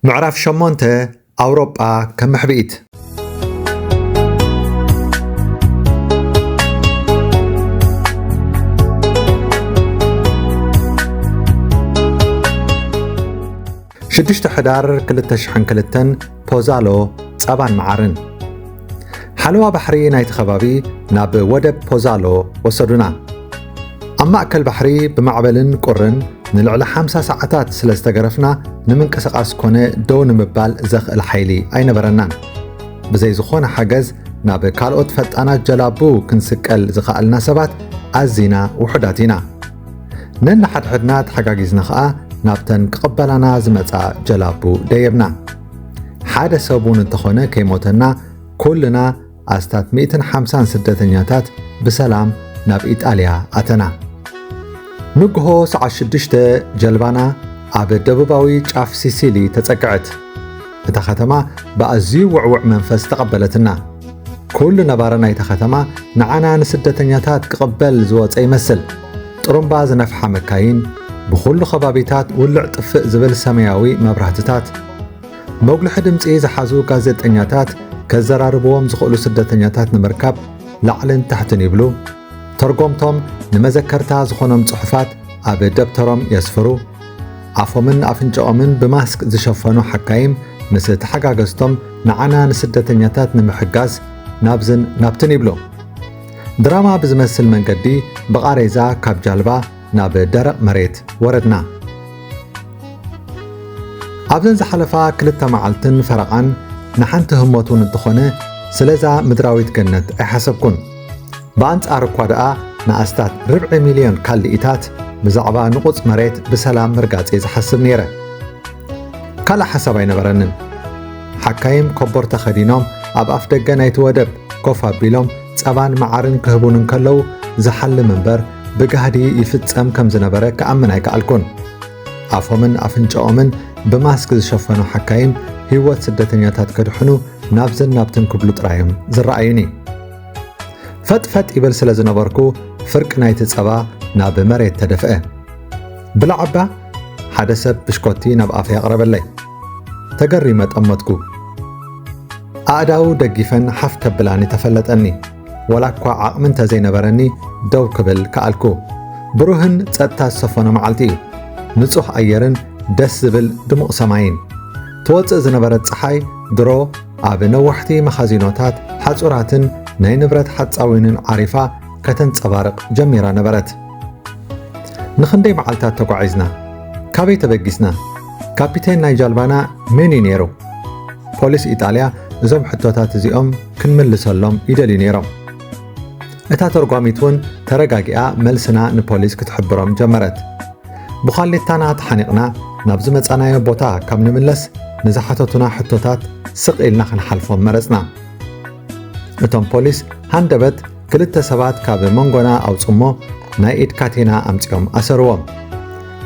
ምዕራፍ ሸሞንተ፣ ኣውሮጳ ከም ምሕብኢት። ሽዱሽተ ሕዳር ክልተ ሽሕን ክልተን፣ ፖዛሎ፣ ጸባን መዓርን። ሓለዋ ባሕሪ ናይቲ ከባቢ ናብ ወደብ ፖዛሎ ወሰዱና። ኣብ ማእከል ባሕሪ ብማዕበልን ቁርን ንልዕሊ ሓምሳ ሰዓታት ስለ ዝተገረፍና፣ ንምንቅስቓስ ኮነ ደው ንምባል ዘኽእል ሓይሊ ኣይነበረናን። ብዘይ ዝኾነ ሓገዝ ናብ ካልኦት ፈጣናት ጀላቡ ክንስቀል ዝኸኣልና ሰባት ኣዚና ውሑዳት ኢና። ነንሓድሕድና ተሓጋጊዝና ኸኣ ናብተን ክቕበላና ዝመጻ ጀላቡ ደየብና። ሓደ ሰብ እውን እንተኾነ ከይሞተና፣ ኩልና ኣስታት ሚእትን ሓምሳን ስደተኛታት ብሰላም ናብ ኢጣልያ ኣተና። ንግሆ ሰዓት ሽዱሽተ፣ ጀልባና ኣብ ደቡባዊ ጫፍ ሲሲሊ ተጸግዐት። እታ ከተማ ብኣዝዩ ውዕዉዕ መንፈስ ተቐበለትና። ኩሉ ነባሪ ናይታ ከተማ ንዓና ንስደተኛታት ክቕበል ዝወጸ ይመስል። ጥሩምባ ዝነፍሓ መካይን፣ ብኹሉ ከባቢታት ውልዕ ጥፍእ ዝብል ሰማያዊ መብራህትታት፣ መጉልሒ ድምጺ ዝሓዙ ጋዜጠኛታት ከዘራርብዎም ዝኽእሉ ስደተኛታት ንምርካብ ላዕልን ታሕትን ይብሉ። ተርጎምቶም ንመዘከርታ ዝኾኖም ጽሑፋት ኣብ ደብተሮም የስፍሩ። ኣፎምን ኣፍንጫኦምን ብማስክ ዝሸፈኑ ሓካይም ምስ ተሓጋገዝቶም ንዓና ንስደተኛታት ንምሕጋዝ ናብዝን ናብትን ይብሉ። ድራማ ብዝመስል መንገዲ ብቓሬዛ ካብ ጃልባ ናብ ደረቕ መሬት ወረድና። ኣብዘን ዝሓለፋ ክልተ መዓልትን ፈረቓን ንሓንቲ ህሞት እውን እንተኾነ ስለዛ ምድራዊት ገነት ኣይሓሰብኩን። ብኣንጻር እኳ ደኣ ንኣስታት ርብዒ ሚልዮን ካልኢታት ብዛዕባ ንቑጽ መሬት ብሰላም ምርጋጽ እየ ዝሓስብ ነይረ። ካልእ ሓሳብ ኣይነበረንን። ሓካይም ኮቦር ተኸዲኖም ኣብ ኣፍ ደገ ናይቲ ወደብ ኮፍ ኣቢሎም ጸባን መዓርን ክህቡን እንከለዉ ዝሓልም እምበር ብጋህዲ ይፍጸም ከም ዝነበረ ክኣምን ኣይከኣልኩን። ኣፎምን ኣፍንጫኦምን ብማስክ ዝሸፈኑ ሓካይም ህይወት ስደተኛታት ከድሕኑ ናብዝን ናብትን ክብሉ ጥራዮም ዝረኣዩኒ። ፈጥ ፈጥ ይብል ስለ ዝነበርኩ ፍርቂ ናይቲ ጸባ ናብ መሬት ተደፍአ። ብላዕ እባ፣ ሓደ ሰብ ብሽኮቲ ናብ ኣፈይ ኣቕረበለይ። ተገሪመ ጠመትኩ። ኣእዳው ደጊፈን ሓፍ ከብላኒ ተፈለጠኒ። ወላ እኳ ዓቕሚ እንተዘይነበረኒ ደው ክብል ከኣልኩ። ብሩህን ጸጥታ ዝሰፈኖ መዓልቲ እዩ። ንጹህ ኣየርን ደስ ዝብል ድሙቕ ሰማይን። ትወጽእ ዝነበረት ጸሓይ ድሮ ኣብ ነዋሕቲ መኻዚኖታት ሓጹራትን ናይ ንብረት ሓጻዊንን ዓሪፋ ከተንጸባርቕ ጀሚራ ነበረት። ንኽንደይ መዓልታት ተጓዒዝና? ካበይ ተበጊስና? ካፒቴን ናይ ጃልባና መን እዩ ነይሩ? ፖሊስ ኢጣልያ እዞም ሕቶታት እዚኦም ክንምልሰሎም ይደልዩ ነይሮም። እታ ተርጓሚት እውን ተረጋጊኣ መልስና ንፖሊስ ክትሕብሮም ጀመረት። ብዃሌታና ተሓኒቕና ናብ ዝመጻናዮ ቦታ ካብ ንምለስ ንዝሓተቱና ሕቶታት ስቕ ኢልና ክንሓልፎም መረጽና። እቶም ፖሊስ ሃንደበት ክልተ ሰባት ካብ መንጎና ኣውጽሞ ናይ ኢድ ካቴና ኣምጺኦም ኣሰርዎም።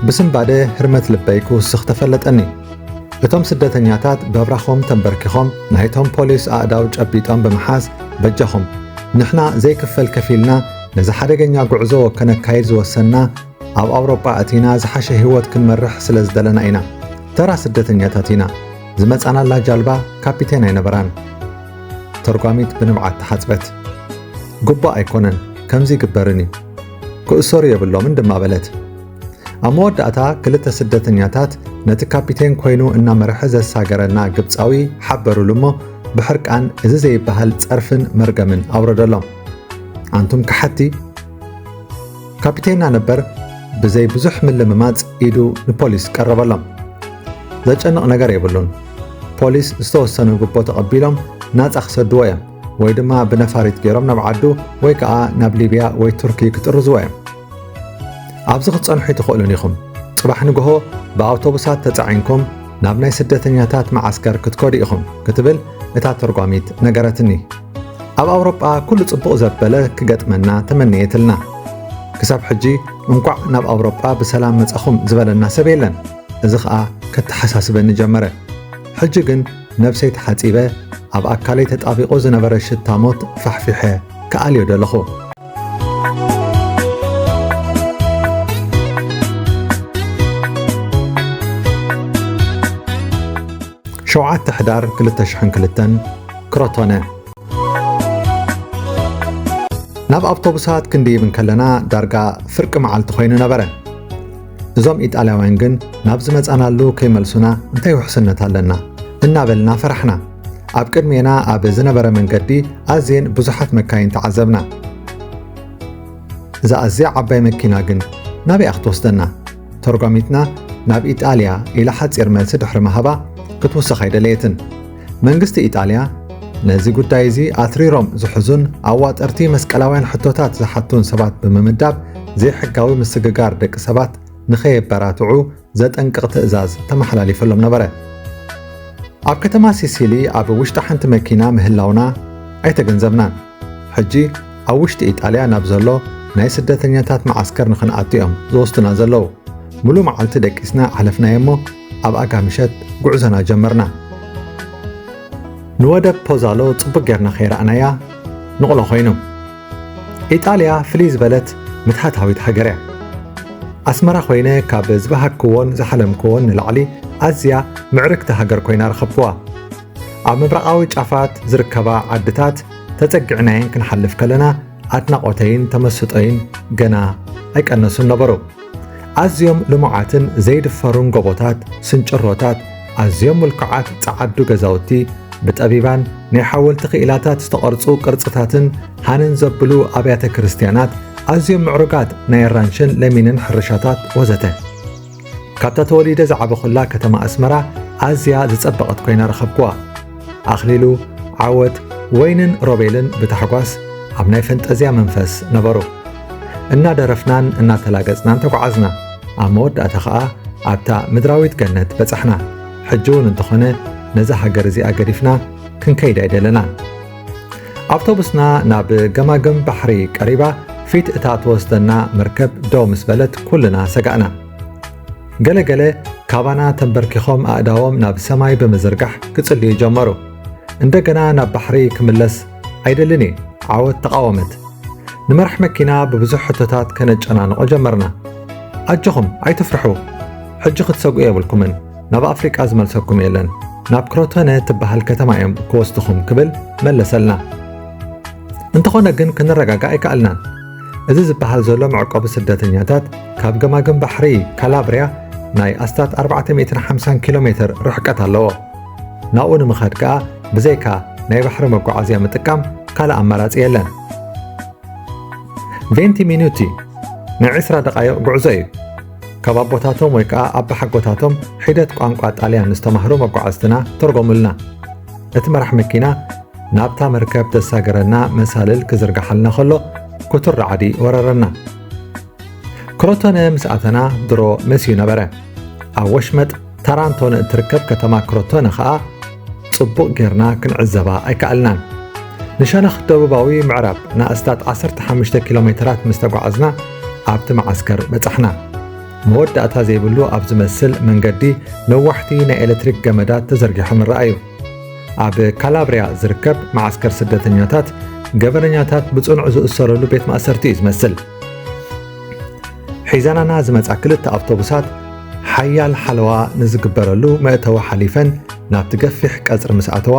ብስንባደ ህርመት ልበይ ክውስኽ ተፈለጠኒ። እቶም ስደተኛታት በብራኾም ተንበርኪኾም ናይቶም ፖሊስ ኣእዳው ጨቢጦም ብምሓዝ፣ በጃኹም፣ ንሕና ዘይክፈል ከፊልና ነዚ ሓደገኛ ጉዕዞ ከነካይድ ዝወሰንና ኣብ ኣውሮጳ ኣቲና ዝሓሸ ህይወት ክንመርሕ ስለ ዝደለና ኢና። ተራ ስደተኛታት ኢና። ዝመጻናላ ጃልባ ካፒቴን ኣይነበራን። ተርጓሚት ብንብዓት ተሓጽበት። ግቡእ ኣይኮነን፣ ከምዚ ይግበርን እዩ። ክእሰሩ የብሎምን ድማ በለት። ኣብ መወዳእታ ክልተ ስደተኛታት ነቲ ካፒቴን ኮይኑ እናመርሐ ዘሳገረና ግብጻዊ ሓበሩሉ እሞ ብሕርቃን እዚ ዘይበሃል ጸርፍን መርገምን ኣውረደሎም። ኣንቱም ከሓቲ! ካፒቴንና ነበር ብዘይ ብዙሕ ምልምማጽ ኢዱ ንፖሊስ ቀረበሎም። ዘጨንቕ ነገር የብሉን። ፖሊስ ዝተወሰነ ጉቦ ተቐቢሎም ናጻ ክሰድዎ እዮም፣ ወይ ድማ ብነፋሪት ገይሮም ናብ ዓዱ ወይ ከኣ ናብ ሊብያ ወይ ቱርኪ ክጥርዝዎ እዮም። ኣብዚ ክትጸንሑ ኣይትኽእሉን ኢኹም። ጽባሕ ንግሆ ብኣውቶቡሳት ተጻዒንኩም ናብ ናይ ስደተኛታት መዓስከር ክትከዱ ኢኹም ክትብል እታ ተርጓሚት ነገረትኒ። ኣብ ኣውሮጳ ኩሉ ጽቡቕ ዘበለ ክገጥመና ተመነየትልና። ክሳብ ሕጂ እንቋዕ ናብ ኣውሮጳ ብሰላም መጻኹም ዝበለና ሰብ የለን። እዚ ኸኣ ከተሓሳስበኒ ጀመረ። ሕጂ ግን ነብሰይ ተሓጺበ፣ ኣብ ኣካለይ ተጣቢቑ ዝነበረ ሽታ ሞት ፋሕፊሐ ክኣልዮ ደለኹ። ሸውዓተ ሕዳር ክልተ ሽሕን ክልተን፣ ክሮቶነ። ናብ ኣውቶቡሳት ክንድይብ እንከለና ዳርጋ ፍርቂ መዓልቲ ኮይኑ ነበረ። እዞም ኢጣልያውያን ግን ናብ ዝመጻናሉ ከይመልሱና እንታይ ውሕስነት ኣለና እናበልና ፈራሕና። ኣብ ቅድሜና ኣብ ዝነበረ መንገዲ ኣዝየን ብዙሓት መካይን ተዓዘብና። እዛ ኣዝያ ዓባይ መኪና ግን ናበይ ክትወስደና? ተርጓሚትና ናብ ኢጣልያ ኢላ ሓጺር መልሲ ድሕሪ ምሃባ ክትውስኽ ኣይደለየትን። መንግስቲ ኢጣልያ ነዚ ጉዳይ እዚ ኣትሪሮም ዝሕዙን ኣዋጠርቲ መስቀላውያን ሕቶታት ዝሓቱን ሰባት ብምምዳብ ዘይሕጋዊ ምስግጋር ደቂ ሰባት ንኸየበራትዑ ዘጠንቅቕ ትእዛዝ ተመሓላሊፈሎም ነበረ። ኣብ ከተማ ሲሲሊ ኣብ ውሽጢ ሓንቲ መኪና ምህላውና ኣይተገንዘብናን። ሕጂ ኣብ ውሽጢ ኢጣልያ ናብ ዘሎ ናይ ስደተኛታት መዓስከር ንኽንኣቱ እዮም ዝወስዱና ዘለዉ። ሙሉ መዓልቲ ደቂስና ኣሕለፍናዮ እሞ ኣብ ኣጋ ምሸት ጉዕዞና ጀመርና። ንወደብ ፖዛሎ ጽቡቕ ጌርና ከይረኣናያ ንቕሎ ኮይኑ። ኢጣልያ ፍልይ ዝበለት ምትሃታዊት ሃገር እያ። ኣስመራ ኮይነ ካብ ዝበሃግክዎን ዝሓለምክዎን ንላዕሊ ኣዝያ ምዕርግቲ ሃገር ኮይና ረኸብክዋ። ኣብ ምብራቓዊ ጫፋት ዝርከባ ዓድታት ተጸጊዕናየን ክንሓልፍ ከለና ኣድናቖተይን ተመስጦይን ገና ኣይቀነሱን ነበሩ። ኣዝዮም ልሙዓትን ዘይድፈሩን ጎቦታት፣ ስንጭሮታት፣ ኣዝዮም ምልኩዓት ጸዓዱ ገዛውቲ፣ ብጠቢባን ናይ ሓወልቲ ክኢላታት ዝተቐርጹ ቅርጽታትን ሃነን ዘብሉ ኣብያተ ክርስትያናት፣ ኣዝዮም ምዕሩጋት ናይ ኣራንሽን ለሚንን ሕርሻታት ወዘተ። ካብታ ተወሊደ ዝዓበኹላ ከተማ ኣስመራ ኣዝያ ዝጸበቐት ኮይና ረኸብክዋ። ኣኽሊሉ፣ ዓወት፣ ወይንን ሮቤልን ብታሕጓስ ኣብ ናይ ፈንጠዝያ መንፈስ ነበሩ። እናደረፍናን እናተላገጽናን ተጓዓዝና። ኣብ መወዳእታ ኸኣ ኣብታ ምድራዊት ገነት በጻሕና። ሕጂ እውን እንተኾነ ነዛ ሃገር እዚኣ ገዲፍና ክንከይድ ኣይደለናን። ኣውቶቡስና ናብ ገማግም ባሕሪ ቀሪባ ፊት እታ ትወስደና መርከብ ደው ምስ በለት ኩልና ሰጋእና። ገለ ገለ ካባና ተንበርኪኾም ኣእዳዎም ናብ ሰማይ ብምዝርጋሕ ክጽልዩ ጀመሩ። እንደገና ናብ ባሕሪ ክምለስ ኣይደልን እየ፣ ዓወት ተቓወመት። ንመራሕ መኪና ብብዙሕ ሕቶታት ከነጨናንቖ ጀመርና። ኣጆኹም ኣይትፍርሑ፣ ሕጂ ክትሰግኡ የብልኩምን፣ ናብ ኣፍሪቃ ዝመልሰኩም የለን፣ ናብ ክሮቶነ ትበሃል ከተማ እዮም ክወስድኹም ክብል መለሰልና። እንተኾነ ግን ክንረጋጋእ ኣይከኣልናን። እዚ ዝበሃል ዘሎ መዕቆቢ ስደተኛታት ካብ ገማግም ባሕሪ ካላብርያ ናይ ኣስታት ኣርባዕተ ሚእትን ሓምሳን ኪሎ ሜትር ርሕቀት ኣለዎ። ናብኡ ንምኻድ ከኣ ብዘይካ ናይ ባሕሪ መጓዓዝያ ምጥቃም ካልእ ኣማራጺ የለን። ቬንቲ ሚኑቲ ናይ ዕስራ ደቓይቕ ጉዕዞ እዩ። ካብ ኣቦታቶም ወይ ከኣ ኣባሓጎታቶም ሒደት ቋንቋ ጣልያን ዝተማህሩ መጓዓዝትና ተርጎሙልና። እቲ መራሕ መኪና ናብታ መርከብ ተሳገረና መሳልል ክዝርግሓልና ከሎ ክቱር ራዕዲ ወረረና። ክሮቶነ ምስ ኣተና ድሮ መስዩ ነበረ። ኣብ ወሽመጥ ታራንቶ ንእትርከብ ከተማ ክሮቶነ ኸኣ ጽቡቕ ጌርና ክንዕዘባ ኣይከኣልናን። ንሸነኽ ደቡባዊ ምዕራብ ንኣስታት ዓሰርተ ሓሙሽተ ኪሎ ሜተራት ምስ ተጓዓዝና ኣብቲ መዓስከር በጻሕና። መወዳእታ ዘይብሉ ኣብ ዝመስል መንገዲ ነዋሕቲ ናይ ኤሌክትሪክ ገመዳት ተዘርጊሖም ይረኣዩ። ኣብ ካላብርያ ዝርከብ መዓስከር ስደተኛታት ገበነኛታት ብጽኑዕ ዝእሰረሉ ቤት ማእሰርቲ እዩ ዝመስል። ሒዘናና ዝመጻ ክልተ ኣውቶቡሳት ሓያል ሓለዋ ንዝግበረሉ መእተዊ ሓሊፈን ናብቲ ገፊሕ ቀጽሪ ምስ ኣተዋ፣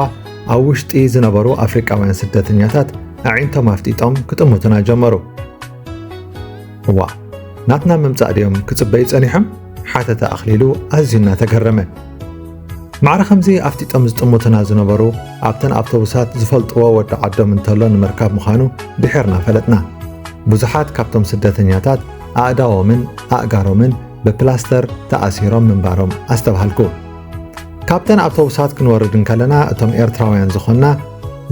ኣብ ውሽጢ ዝነበሩ ኣፍሪቃውያን ስደተኛታት ኣዒንቶም ኣፍጢጦም ክጥምቱና ጀመሩ። እዋ፣ ናትና ምምጻእ ድዮም ክጽበዩ ጸኒሖም? ሓተተ ኣኽሊሉ ኣዝዩ እናተገረመ። ማዕረ ከምዚ ኣፍጢጦም ዝጥምቱና ዝነበሩ ኣብተን ኣውቶቡሳት ዝፈልጥዎ ወዲ ዓዶም እንተሎ ንምርካብ ምዃኑ ድሒርና ፈለጥና። ብዙሓት ካብቶም ስደተኛታት ኣእዳዎምን ኣእጋሮምን ብፕላስተር ተኣሲሮም ምንባሮም ኣስተብሃልኩ። ካብተን ኣውቶቡሳት ክንወርድ እንከለና እቶም ኤርትራውያን ዝኾንና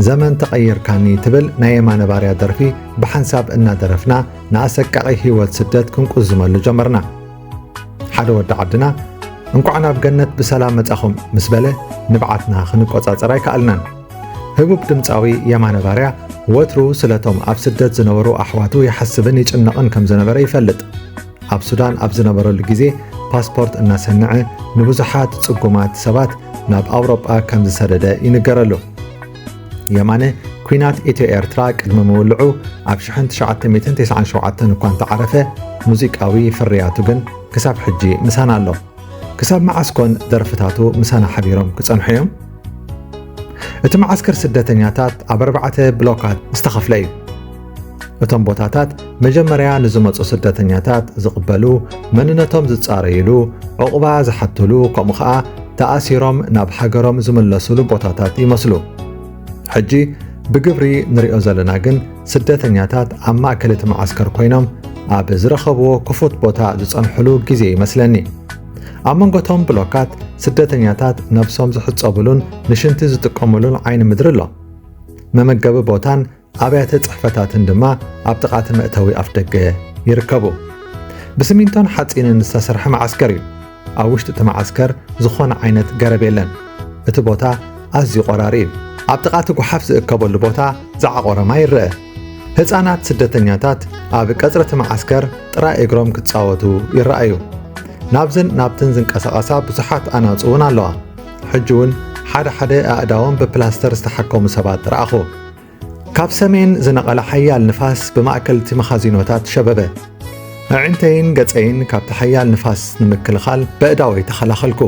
ዘመን ተቐይርካኒ ትብል ናይ የማነ ባርያ ደርፊ ብሓንሳብ እናደረፍና ንኣሰቃቒ ህይወት ስደት ክንቁዝመሉ ጀመርና። ሓደ ወዲ ዓድና እንቋዕ ናብ ገነት ብሰላም መጻኹም ምስ በለ ንብዓትና ክንቆጻጸር ኣይከኣልናን። ህቡብ ድምጻዊ የማነ ባርያ ወትሩ ስለቶም ኣብ ስደት ዝነበሩ ኣሕዋቱ ይሓስብን ይጭነቕን ከም ዝነበረ ይፈልጥ። ኣብ ሱዳን ኣብ ዝነበረሉ ግዜ ፓስፖርት እናሰንዐ ንብዙሓት ጽጉማት ሰባት ናብ ኣውሮጳ ከም ዝሰደደ ይንገረሉ። የማነ ኲናት ኢትዮ ኤርትራ ቅድሚ ምውልዑ ኣብ ሽሕን ትሽዓተ ሚእትን ተስዓን ሸውዓተን እኳ እንተዓረፈ፣ ሙዚቃዊ ፍርያቱ ግን ክሳብ ሕጂ ምሳና ኣሎ። ክሳብ መዓስ ኮን ደርፍታቱ ምሳና ሓቢሮም ክጸንሑ እዮም? እቲ መዓስከር ስደተኛታት ኣብ ኣርባዕተ ብሎካት ዝተኸፍለ እዩ። እቶም ቦታታት መጀመርያ ንዝመጹ ስደተኛታት ዝቕበሉ፣ መንነቶም ዝጻረይሉ፣ ዕቑባ ዝሓትሉ፣ ከምኡ ኸኣ ተኣሲሮም ናብ ሃገሮም ዝምለሱሉ ቦታታት ይመስሉ። ሕጂ ብግብሪ ንሪኦ ዘለና ግን ስደተኛታት ኣብ ማእከል እቲ መዓስከር ኮይኖም ኣብ ዝረኸብዎ ክፉት ቦታ ዝጸንሕሉ ግዜ ይመስለኒ። ኣብ መንጎ እቶም ብሎካት ስደተኛታት ነብሶም ዝሕጸብሉን ንሽንቲ ዝጥቀምሉን ዓይኒ ምድሪ ኣሎ። መመገቢ ቦታን ኣብያተ ጽሕፈታትን ድማ ኣብ ጥቓ እቲ መእተዊ ኣፍደገ ይርከቡ። ብስሚንቶን ሓጺንን ዝተሰርሐ መዓስከር እዩ። ኣብ ውሽጢ እቲ መዓስከር ዝኾነ ዓይነት ገረብ የለን። እቲ ቦታ ኣዝዩ ቆራሪ እዩ። ኣብ ጥቓ እቲ ጓሓፍ ዝእከበሉ ቦታ ዝዓቖረ ማይ ይረአ። ህጻናት ስደተኛታት ኣብ ቀጽሪ እቲ መዓስከር ጥራይ እግሮም ክጻወቱ ይረኣዩ። ናብዝን ናብትን ዝንቀሳቐሳ ብዙሓት ኣናጹ እውን ኣለዋ። ሕጂ እውን ሓደ ሓደ ኣእዳዎም ብፕላስተር ዝተሓከሙ ሰባት ረኣኹ። ካብ ሰሜን ዝነቐለ ሓያል ንፋስ ብማእከል እቲ መኻዚኖታት ሸበበ። ኣዒንተይን ገጸይን ካብቲ ሓያል ንፋስ ንምክልኻል በእዳወይ ተኸላኸልኩ።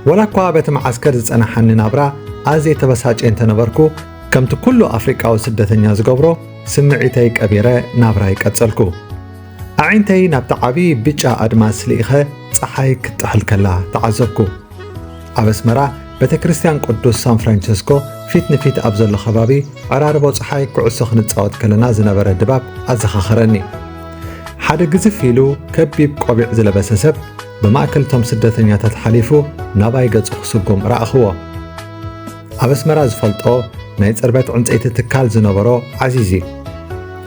ወላ እኳ በቲ መዓስከር ዝጸናሓኒ ናብራ ኣዝየ ተበሳጭየ እንተነበርኩ፣ ከምቲ ኩሉ ኣፍሪቃዊ ስደተኛ ዝገብሮ፣ ስምዒተይ ቀቢረ ናብራይ ቀጸልኩ። ኣዒንተይ ናብቲ ዓቢ ብጫ ኣድማስ ልኢኸ ጸሓይ ክትጥሕል ከላ ተዓዘብኩ። ኣብ ኣስመራ ቤተ ክርስቲያን ቅዱስ ሳን ፍራንቸስኮ ፊት ንፊት ኣብ ዘሎ ከባቢ፣ ዕራርቦ ጸሓይ ኩዕሶ ክንጻወት ከለና ዝነበረ ድባብ ኣዘኻኸረኒ። ሓደ ግዝፍ ኢሉ ከቢብ ቆቢዕ ዝለበሰ ሰብ ብማእከል እቶም ስደተኛታት ሓሊፉ ናባይ ገጹ ክስጉም ረኣኽዎ። ኣብ ኣስመራ ዝፈልጦ ናይ ጽርበት ዕንጸይቲ ትካል ዝነበሮ ዓዚዝ እዩ።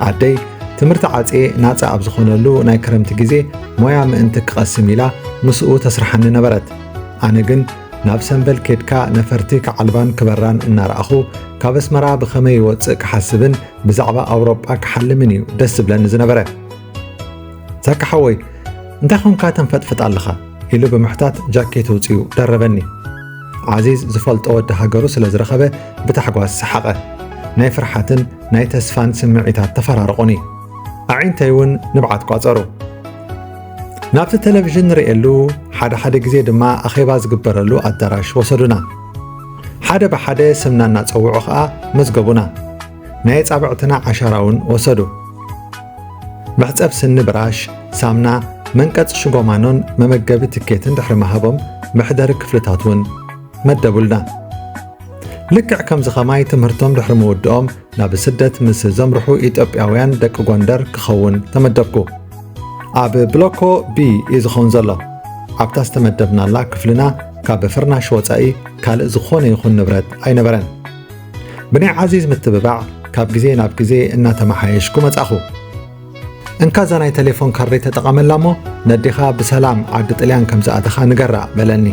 ኣደይ ትምህርቲ ዓጽየ ናጻ ኣብ ዝኾነሉ ናይ ክረምቲ ግዜ ሞያ ምእንቲ ክቐስም ኢላ ምስኡ ተስርሓኒ ነበረት። ኣነ ግን ናብ ሰምበል ኬድካ ነፈርቲ ክዓልባን ክበራን እናረኣኹ፣ ካብ ኣስመራ ብኸመይ ይወጽእ ክሓስብን ብዛዕባ ኣውሮጳ ክሓልምን እዩ ደስ ዝብለኒ ዝነበረ። "ዛኪ ሓወይ፣ እንታይ ኾንካ ተንፈጥፍጥ ኣለኻ?" ኢሉ ብምሕታት ጃኬት ኣውጺኡ ደረበኒ። ዓዚዝ ዝፈልጦ ወዲ ሃገሩ ስለ ዝረኸበ ብታሕጓስ ሰሓቐ። ናይ ፍርሓትን ናይ ተስፋን ስምዒታት ተፈራረቑኒ። ኣዒንተይ እውን ንብዓት ቋጸሩ። ናብቲ ቴሌቪዥን ንርእየሉ ሓደ ሓደ ግዜ ድማ ኣኼባ ዝግበረሉ ኣዳራሽ ወሰዱና። ሓደ ብሓደ ስምና እናጸውዑ ኸኣ መዝገቡና። ናይ ኣጻብዕትና ዓሻራ እውን ወሰዱ። መሕጸብ ስኒ ብራሽ፣ ሳምና፣ መንቀጽ ሽጎማኖን መመገቢ ትኬትን ድሕሪ ምሃቦም መሕደሪ ክፍልታት እውን መደቡልና። ልክዕ ከምዚ ኸማይ ትምህርቶም ድሕሪ ምውድኦም ናብ ስደት ምስ ዘምርሑ ኢትዮጵያውያን ደቂ ጎንደር ክኸውን ተመደብኩ። ኣብ ብሎኮ ቢ እዩ ዝኸውን ዘሎ። ኣብታ ዝተመደብናላ ክፍልና ካብ ፍርናሽ ወጻኢ ካልእ ዝኾነ ይኹን ንብረት ኣይነበረን። ብናይ ዓዚዝ ምትብባዕ ካብ ግዜ ናብ ግዜ እናተመሓየሽኩ መጻኹ። "እንካ እዛ ናይ ቴሌፎን ካርደይ ተጠቐመላ እሞ ነዴኻ ብሰላም ዓዲ ጥልያን ከም ዝኣተኻ ንገራ" በለኒ።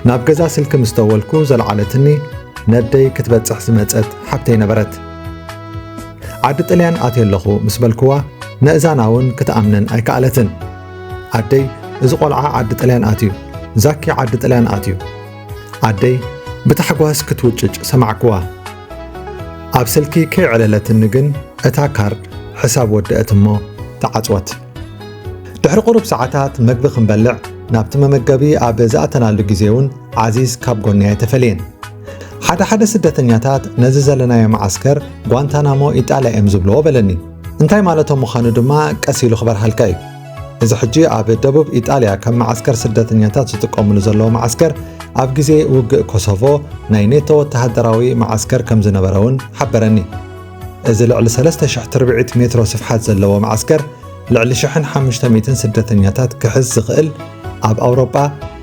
ናብ ገዛ ስልኪ ምስ ደወልኩ ዘልዓለትኒ ነደይ ክትበጽሕ ዝመጸት ሓብተይ ነበረት። "ዓዲ ጥልያን ኣትየ ኣለኹ" ምስ በልክዋ፣ ነእዛና እውን ክትኣምነን ኣይከኣለትን። ኣደይ፣ "እዚ ቆልዓ ዓዲ ጥልያን ኣትዩ፣ ዛኪ ዓዲ ጥልያን ኣትዩ!" ኣደይ ብታሕጓስ ክትውጭጭ ሰማዕክዋ። ኣብ ስልኪ ከይዕለለትኒ ግን እታ ካርድ ሕሳብ ወደአት እሞ ተዓጽወት። ድሕሪ ቁሩብ ሰዓታት መግቢ ክንበልዕ ናብቲ መመገቢ ኣብ ዝኣተናሉ ግዜ እውን ዓዚዝ ካብ ጎነይ ኣይተፈልየን። ሓደ ሓደ ስደተኛታት ነዚ ዘለናዮ መዓስከር ጓንታናሞ ኢጣልያ እዮም ዝብልዎ በለኒ። እንታይ ማለቶም ምዃኑ ድማ ቀስ ኢሉ ክበርሃልካ እዩ። እዚ ሕጂ ኣብ ደቡብ ኢጣልያ ከም መዓስከር ስደተኛታት ዝጥቀሙሉ ዘለዉ መዓስከር፣ ኣብ ግዜ ውግእ ኮሶቮ ናይ ኔቶ ወተሃደራዊ መዓስከር ከም ዝነበረ እውን ሓበረኒ። እዚ ልዕሊ ሰለስተ ሽሕ ትርብዒት ሜትሮ ስፍሓት ዘለዎ መዓስከር፣ ልዕሊ ሽሕን ሓሙሽተ ሚእትን ስደተኛታት ክሕዝ ዝኽእል፣ ኣብ ኣውሮጳ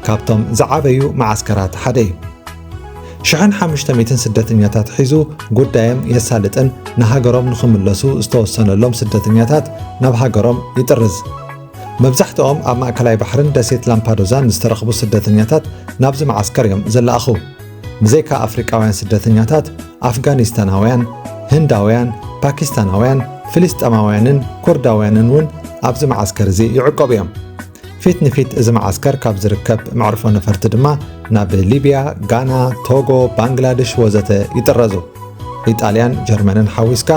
ካብቶም ዝዓበዩ መዓስከራት ሓደ እዩ። ሽሕን ሓሙሽተ ሚእትን ስደተኛታት ሒዙ ጉዳዮም የሳልጥን ንሃገሮም ንኽምለሱ ዝተወሰነሎም ስደተኛታት ናብ ሃገሮም ይጥርዝ። መብዛሕትኦም ኣብ ማእከላይ ባሕርን ደሴት ላምፓዱዛን ዝተረኽቡ ስደተኛታት ናብዚ መዓስከር እዮም ዝለኣኹ። ብዘይካ ኣፍሪቃውያን ስደተኛታት፣ ኣፍጋኒስታናውያን፣ ህንዳውያን፣ ፓኪስታናውያን፣ ፍልስጤማውያንን ኩርዳውያንን እውን ኣብዚ መዓስከር እዚ ይዕቆቡ እዮም። ፊት ንፊት እዚ መዓስከር ካብ ዝርከብ መዕርፎ ነፈርቲ ድማ ናብ ሊብያ፣ ጋና፣ ቶጎ፣ ባንግላደሽ ወዘተ ይጥረዙ። ኢጣልያን ጀርመንን ሓዊስካ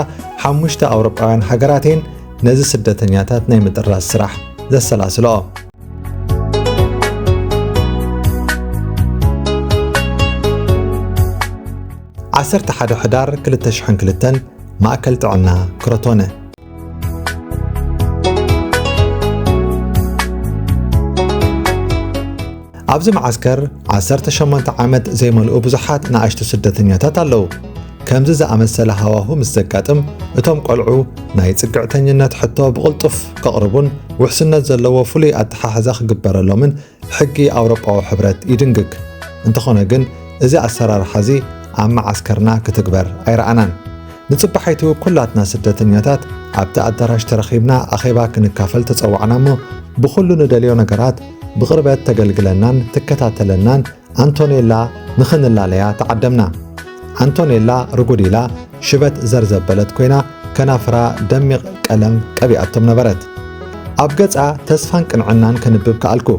ሓሙሽተ ኣውሮጳውያን ሃገራት እየን ነዚ ስደተኛታት ናይ ምጥራዝ ስራሕ ዘሰላስልኦ። ዓሰርተ ሓደ ሕዳር ክልተ ሽሕን ክልተን፣ ማእከል ጥዕና ክሮቶነ። ኣብዚ መዓስከር ዓሰርተ ሸሞንተ ዓመት ዘይመልኡ ብዙሓት ንኣሽቱ ስደተኛታት ኣለዉ። ከምዚ ዝኣመሰለ ሃዋሁ ምስ ዘጋጥም፣ እቶም ቆልዑ ናይ ጽግዕተኝነት ሕቶ ብቕልጡፍ ከቕርቡን ውሕስነት ዘለዎ ፍሉይ ኣተሓሕዛ ክግበረሎምን ሕጊ ኣውሮጳዊ ሕብረት ይድንግግ። እንተኾነ ግን፣ እዚ ኣሰራርሓ እዚ ኣብ መዓስከርና ክትግበር ኣይረኣናን። ንጽባሒቱ ኩላትና ስደተኛታት ኣብቲ ኣዳራሽ ተረኺብና ኣኼባ ክንካፈል ተጸዋዕና እሞ፣ ብኹሉ ንደልዮ ነገራት ብቕርበት ተገልግለናን ትከታተለናን ኣንቶኔላ ንኽንላለያ ተዓደምና። ኣንቶኔላ ርጉድ ኢላ ሽበት ዘር ዘበለት ኮይና፣ ከናፍራ ደሚቕ ቀለም ቀቢኣቶም ነበረት። ኣብ ገጻ ተስፋን ቅንዕናን ከንብብ ከኣልኩ።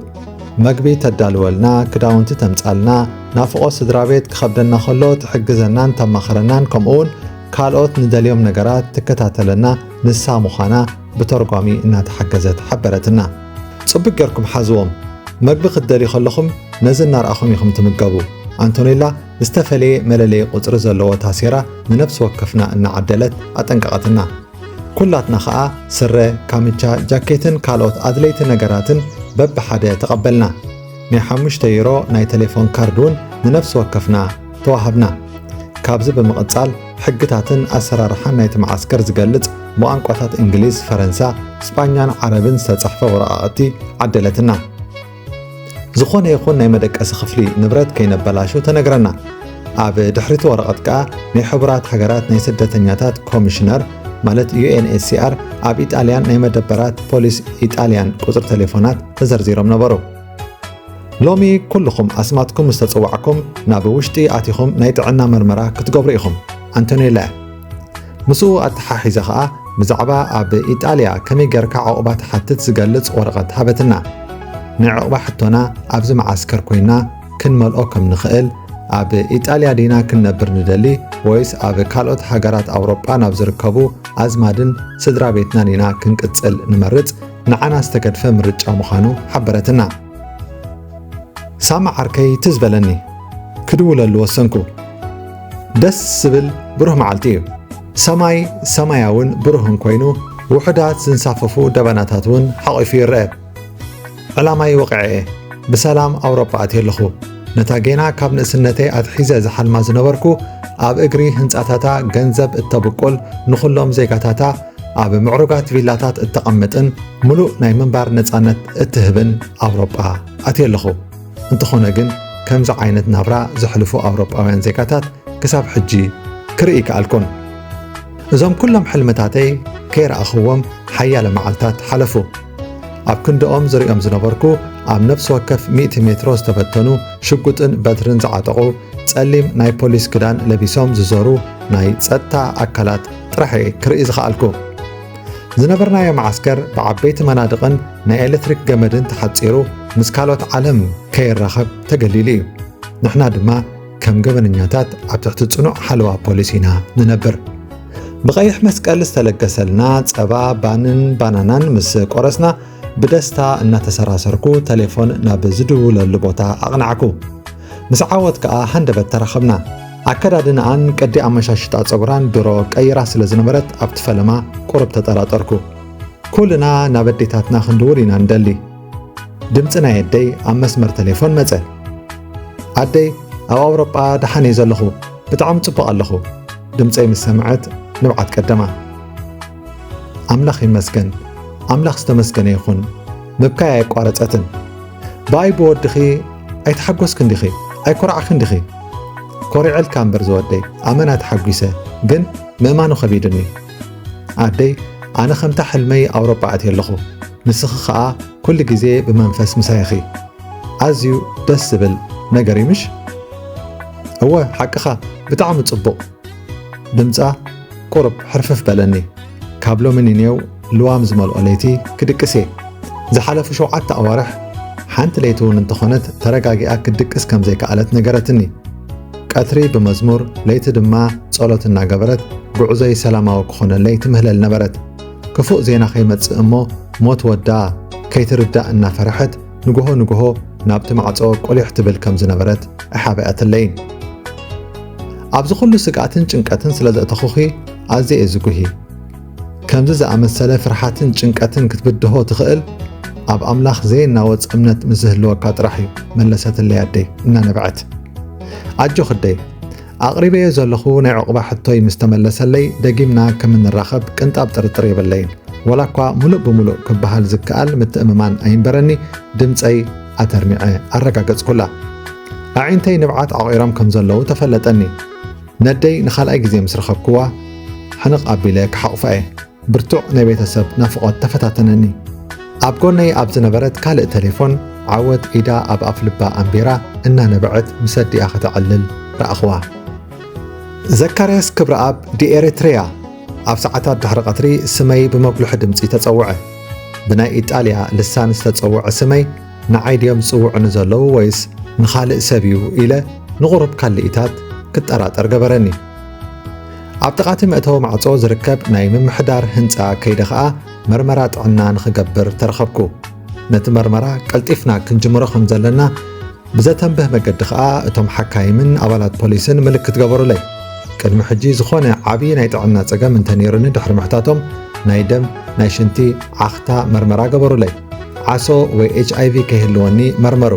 መግቢ ተዳልወልና፣ ክዳውንቲ ተምጻልና፣ ናፍቖት ስድራ ቤት ክኸብደና ከሎ ትሕግዘናን ተማኽረናን፣ ከምኡውን ካልኦት ንደልዮም ነገራት ትከታተለና ንሳ ምዃና ብተርጓሚ እናተሓገዘት ሓበረትና። ጽቡቕ ጌርኩም ሓዝዎም፣ መግቢ ክትደልዩ ከለኹም ነዚ እናረኣኹም ኢኹም ትምገቡ። ኣንቶኔላ ዝተፈለየ መለለዪ ቁጽሪ ዘለዎ ታሴራ ንነፍሲ ወከፍና እናዓደለት ኣጠንቀቐትና። ኩላትና ኸኣ ስረ፣ ካምቻ፣ ጃኬትን ካልኦት ኣድለይቲ ነገራትን በብሓደ ተቐበልና። ናይ ሓሙሽተ ዩሮ ናይ ቴሌፎን ካርድ እውን ንነፍሲ ወከፍና ተዋሃብና። ካብዚ ብምቕጻል፣ ሕግታትን ኣሰራርሓን ናይቲ መዓስከር ዝገልጽ ብቋንቋታት እንግሊዝ፣ ፈረንሳ፣ ስጳኛን ዓረብን ዝተጻሕፈ ወረቓቕቲ ዓደለትና። ዝኾነ ይኹን ናይ መደቀሲ ክፍሊ ንብረት ከይነበላሹ ተነግረና። ኣብ ድሕሪቲ ወረቐት ከኣ ናይ ሕቡራት ሃገራት ናይ ስደተኛታት ኮሚሽነር፣ ማለት ዩ ኤን ኤች ሲ ኣር፣ ኣብ ኢጣልያን ናይ መደበራት ፖሊስ ኢጣልያን ቁጽሪ ቴሌፎናት ተዘርዚሮም ነበሩ። ሎሚ ኩልኹም ኣስማትኩም ምስ ተጸዋዕኩም ናብ ውሽጢ ኣቲኹም ናይ ጥዕና መርመራ ክትገብሩ ኢኹም። ኣንቶኔላ። ምስኡ ኣተሓሒዛ ኸኣ ብዛዕባ ኣብ ኢጣልያ ከመይ ጌርካ ዕቑባ ትሓትት ዝገልጽ ወረቐት ሃበትና። ናይ ዕቑባ ሕቶና ኣብዚ መዓስከር ኮይና ክንመልኦ ከም ንኽእል፣ ኣብ ኢጣልያ ዲና ክንነብር ንደሊ ወይስ ኣብ ካልኦት ሃገራት ኣውሮጳ ናብ ዝርከቡ ኣዝማድን ስድራ ቤትናን ኢና ክንቅጽል ንመርጽ፣ ንዓና ዝተገድፈ ምርጫ ምዃኑ ሓበረትና። ሳማ ዓርከይ ትዝ በለኒ። ክድውለሉ ወሰንኩ። ደስ ዝብል ብሩህ መዓልቲ እዩ። ሰማይ ሰማያውን ብሩህን ኮይኑ፣ ውሑዳት ዝንሳፈፉ ደበናታት እውን ሓቒፉ ይረአ። ዕላማይ ወቒዐ እየ። ብሰላም ኣውሮጳ ኣትየ ኣለኹ። ነታ ጌና ካብ ንእስነተይ ኣትሒዘ ዝሓልማ ዝነበርኩ፣ ኣብ እግሪ ህንጻታታ ገንዘብ እተብቁል፣ ንኹሎም ዜጋታታ ኣብ ምዕሩጋት ቪላታት እተቐምጥን ምሉእ ናይ ምንባር ነጻነት እትህብን ኣውሮጳ ኣትየ ኣለኹ። እንተኾነ ግን፣ ከምዚ ዓይነት ናብራ ዘሕልፉ ኣውሮጳውያን ዜጋታት ክሳብ ሕጂ ክርኢ ይከኣልኩን። እዞም ኩሎም ሕልምታተይ ከይረኣኽዎም ሓያለ መዓልታት ሓለፉ። ኣብ ክንድኦም ዝርእዮም ዝነበርኩ፣ ኣብ ነፍሲ ወከፍ ሚእቲ ሜትሮ ዝተበተኑ ሽጉጥን በትርን ዝዓጠቑ፣ ጸሊም ናይ ፖሊስ ክዳን ለቢሶም ዝዞሩ ናይ ጸጥታ ኣካላት ጥራሕ እየ ክርኢ ዝኸኣልኩ። ዝነበርናዮ መዓስከር ብዓበይቲ መናድቕን ናይ ኤሌክትሪክ ገመድን ተሓጺሩ፣ ምስ ካልኦት ዓለም ከይራኸብ ተገሊሉ እዩ። ንሕና ድማ ከም ገበነኛታት ኣብ ትሕቲ ጽኑዕ ሓለዋ ፖሊስ ኢና ንነብር። ብቐይሕ መስቀል ዝተለገሰልና ጸባ፣ ባንን ባናናን ምስ ቆረስና፣ ብደስታ እናተሰራሰርኩ ተሌፎን ናብ ዝድውለሉ ቦታ ኣቕናዕኩ። ምስ ዓወት ከኣ ሃንደበት ተራኸብና። ኣከዳድንኣን ቅዲ ኣመሻሽጣ ጸጉራን ድሮ ቀይራ ስለ ዝነበረት፣ ኣብቲ ፈለማ ቁሩብ ተጠራጠርኩ። ኩልና ናብ ኣዴታትና ክንድውል ኢና ንደሊ። ድምጺ ናይ ኣደይ ኣብ መስመር ተሌፎን መጸ። ኣደይ፣ ኣብ ኣውሮጳ ደሓን እየ ዘለኹ፣ ብጣዕሚ ጽቡቕ ኣለኹ። ድምጸይ ምስ ሰምዐት ንብዓት ቀደማ። ኣምላኽ ይመስገን፣ ኣምላኽ ዝተመስገነ ይኹን፣ ምብካይ ኣየቋረጸትን። ብኣይ ብወድኺ ኣይተሓጎስክን ዲኺ? ኣይኮራዕክን ዲኺ? ኮሪዐልካ እምበር ዝወደይ፣ ኣመና ተሓጒሰ፣ ግን ምእማኑ ከቢዱኒ። ኣደይ፣ ኣነ ከምታ ሕልመይ ኣውሮጳ ኣትየ ኣለኹ፣ ንስኺ ኸኣ ኩሉ ግዜ ብመንፈስ ምሳይ ኢኺ። ኣዝዩ ደስ ዝብል ነገር እዩ ምሽ? እወ፣ ሓቅኻ፣ ብጣዕሚ ጽቡቕ። ድምጻ ቁሩብ ሕርፍፍ በለኒ። ካብ ሎሚ ንኔው ልዋም ዝመልኦ ለይቲ ክድቅስ እየ። ዝሓለፉ ሸውዓተ ኣዋርሕ ሓንቲ ለይቲ እውን እንተኾነት ተረጋጊኣ ክትድቅስ ከም ዘይከኣለት ነገረትኒ። ቀትሪ ብመዝሙር፣ ለይቲ ድማ ጸሎት እናገበረት ጉዕዞይ ሰላማዊ ክኾነለይ ትምህለል ነበረት። ክፉእ ዜና ከይመጽእ እሞ ሞት ወዳ ከይትርዳእ እናፈረሐት ንግሆ ንግሆ ናብቲ ማዕጾ ቁሊሕ ትብል ከም ዝነበረት ኣይሓበኣትለይን። ኣብዚ ኩሉ ስግኣትን ጭንቀትን ስለ ዘእተኹኺ ኣዝየ እየ ዝጉሂ። ከምዚ ዝኣመሰለ ፍርሓትን ጭንቀትን ክትብድሆ ትኽእል ኣብ ኣምላኽ ዘየናወጽ እምነት ምስ ዝህልወካ ጥራሕ እዩ፣ መለሰትለይ ኣደይ እናነብዐት። ኣጆኺ ኣደይ፣ ኣቕሪበዮ ዘለኹ ናይ ዑቕባ ሕቶይ ምስ ተመለሰለይ ደጊምና ከም እንራኸብ ቅንጣብ ጥርጥር የብለይን። ወላ እኳ ሙሉእ ብሙሉእ ክበሃል ዝከኣል ምትእምማን ኣይንበረኒ፣ ድምጸይ ኣተርሚዐ ኣረጋገጽኩላ። ኣዒንተይ ንብዓት ዓቒሮም ከም ዘለዉ ተፈለጠኒ። ነደይ ንኻልኣይ ግዜ ምስ ረኸብክዋ ሕንቕ ኣቢለ ክሓቑፋ እየ። ብርቱዕ ናይ ቤተሰብ ናፍቖት ተፈታተነኒ። ኣብ ጎነይ ኣብ ዝነበረት ካልእ ቴሌፎን ዓወት ኢዳ ኣብ ኣፍ ልባ ኣንቢራ እናነበዐት ምስ ኣዲኣ ከተዕልል ረኣኽዋ። ዘካርያስ ክብረኣብ ዲኤሪትሪያ። ኣብ ሰዓታት ድሕሪ ቀትሪ ስመይ ብመጉልሒ ድምጺ ተጸውዐ። ብናይ ኢጣልያ ልሳን ዝተጸውዐ ስመይ ንዓይ ድዮም ዝጽውዑኒ ዘለዉ ወይስ ንኻልእ ሰብ እዩ ኢለ ንቑሩብ ካልኢታት ክጠራጠር ገበረኒ። ኣብ ጥቓ እቲ መእተዊ ማዕጾ ዝርከብ ናይ ምምሕዳር ህንጻ ከይደ ኸኣ መርመራ ጥዕና ንኽገብር ተረኸብኩ። ነቲ መርመራ ቀልጢፍና ክንጅምሮ ከም ዘለና ብዘተንብህ መገዲ ኸኣ እቶም ሓካይምን ኣባላት ፖሊስን ምልክት ገበሩለይ። ቅድሚ ሕጂ ዝኾነ ዓቢ ናይ ጥዕና ጸገም እንተነይሩኒ ድሕሪ ምሕታቶም ናይ ደም፣ ናይ ሽንቲ፣ ዓኽታ መርመራ ገበሩለይ። ዓሶ ወይ ኤች ኣይ ቪ ከይህልወኒ መርመሩ።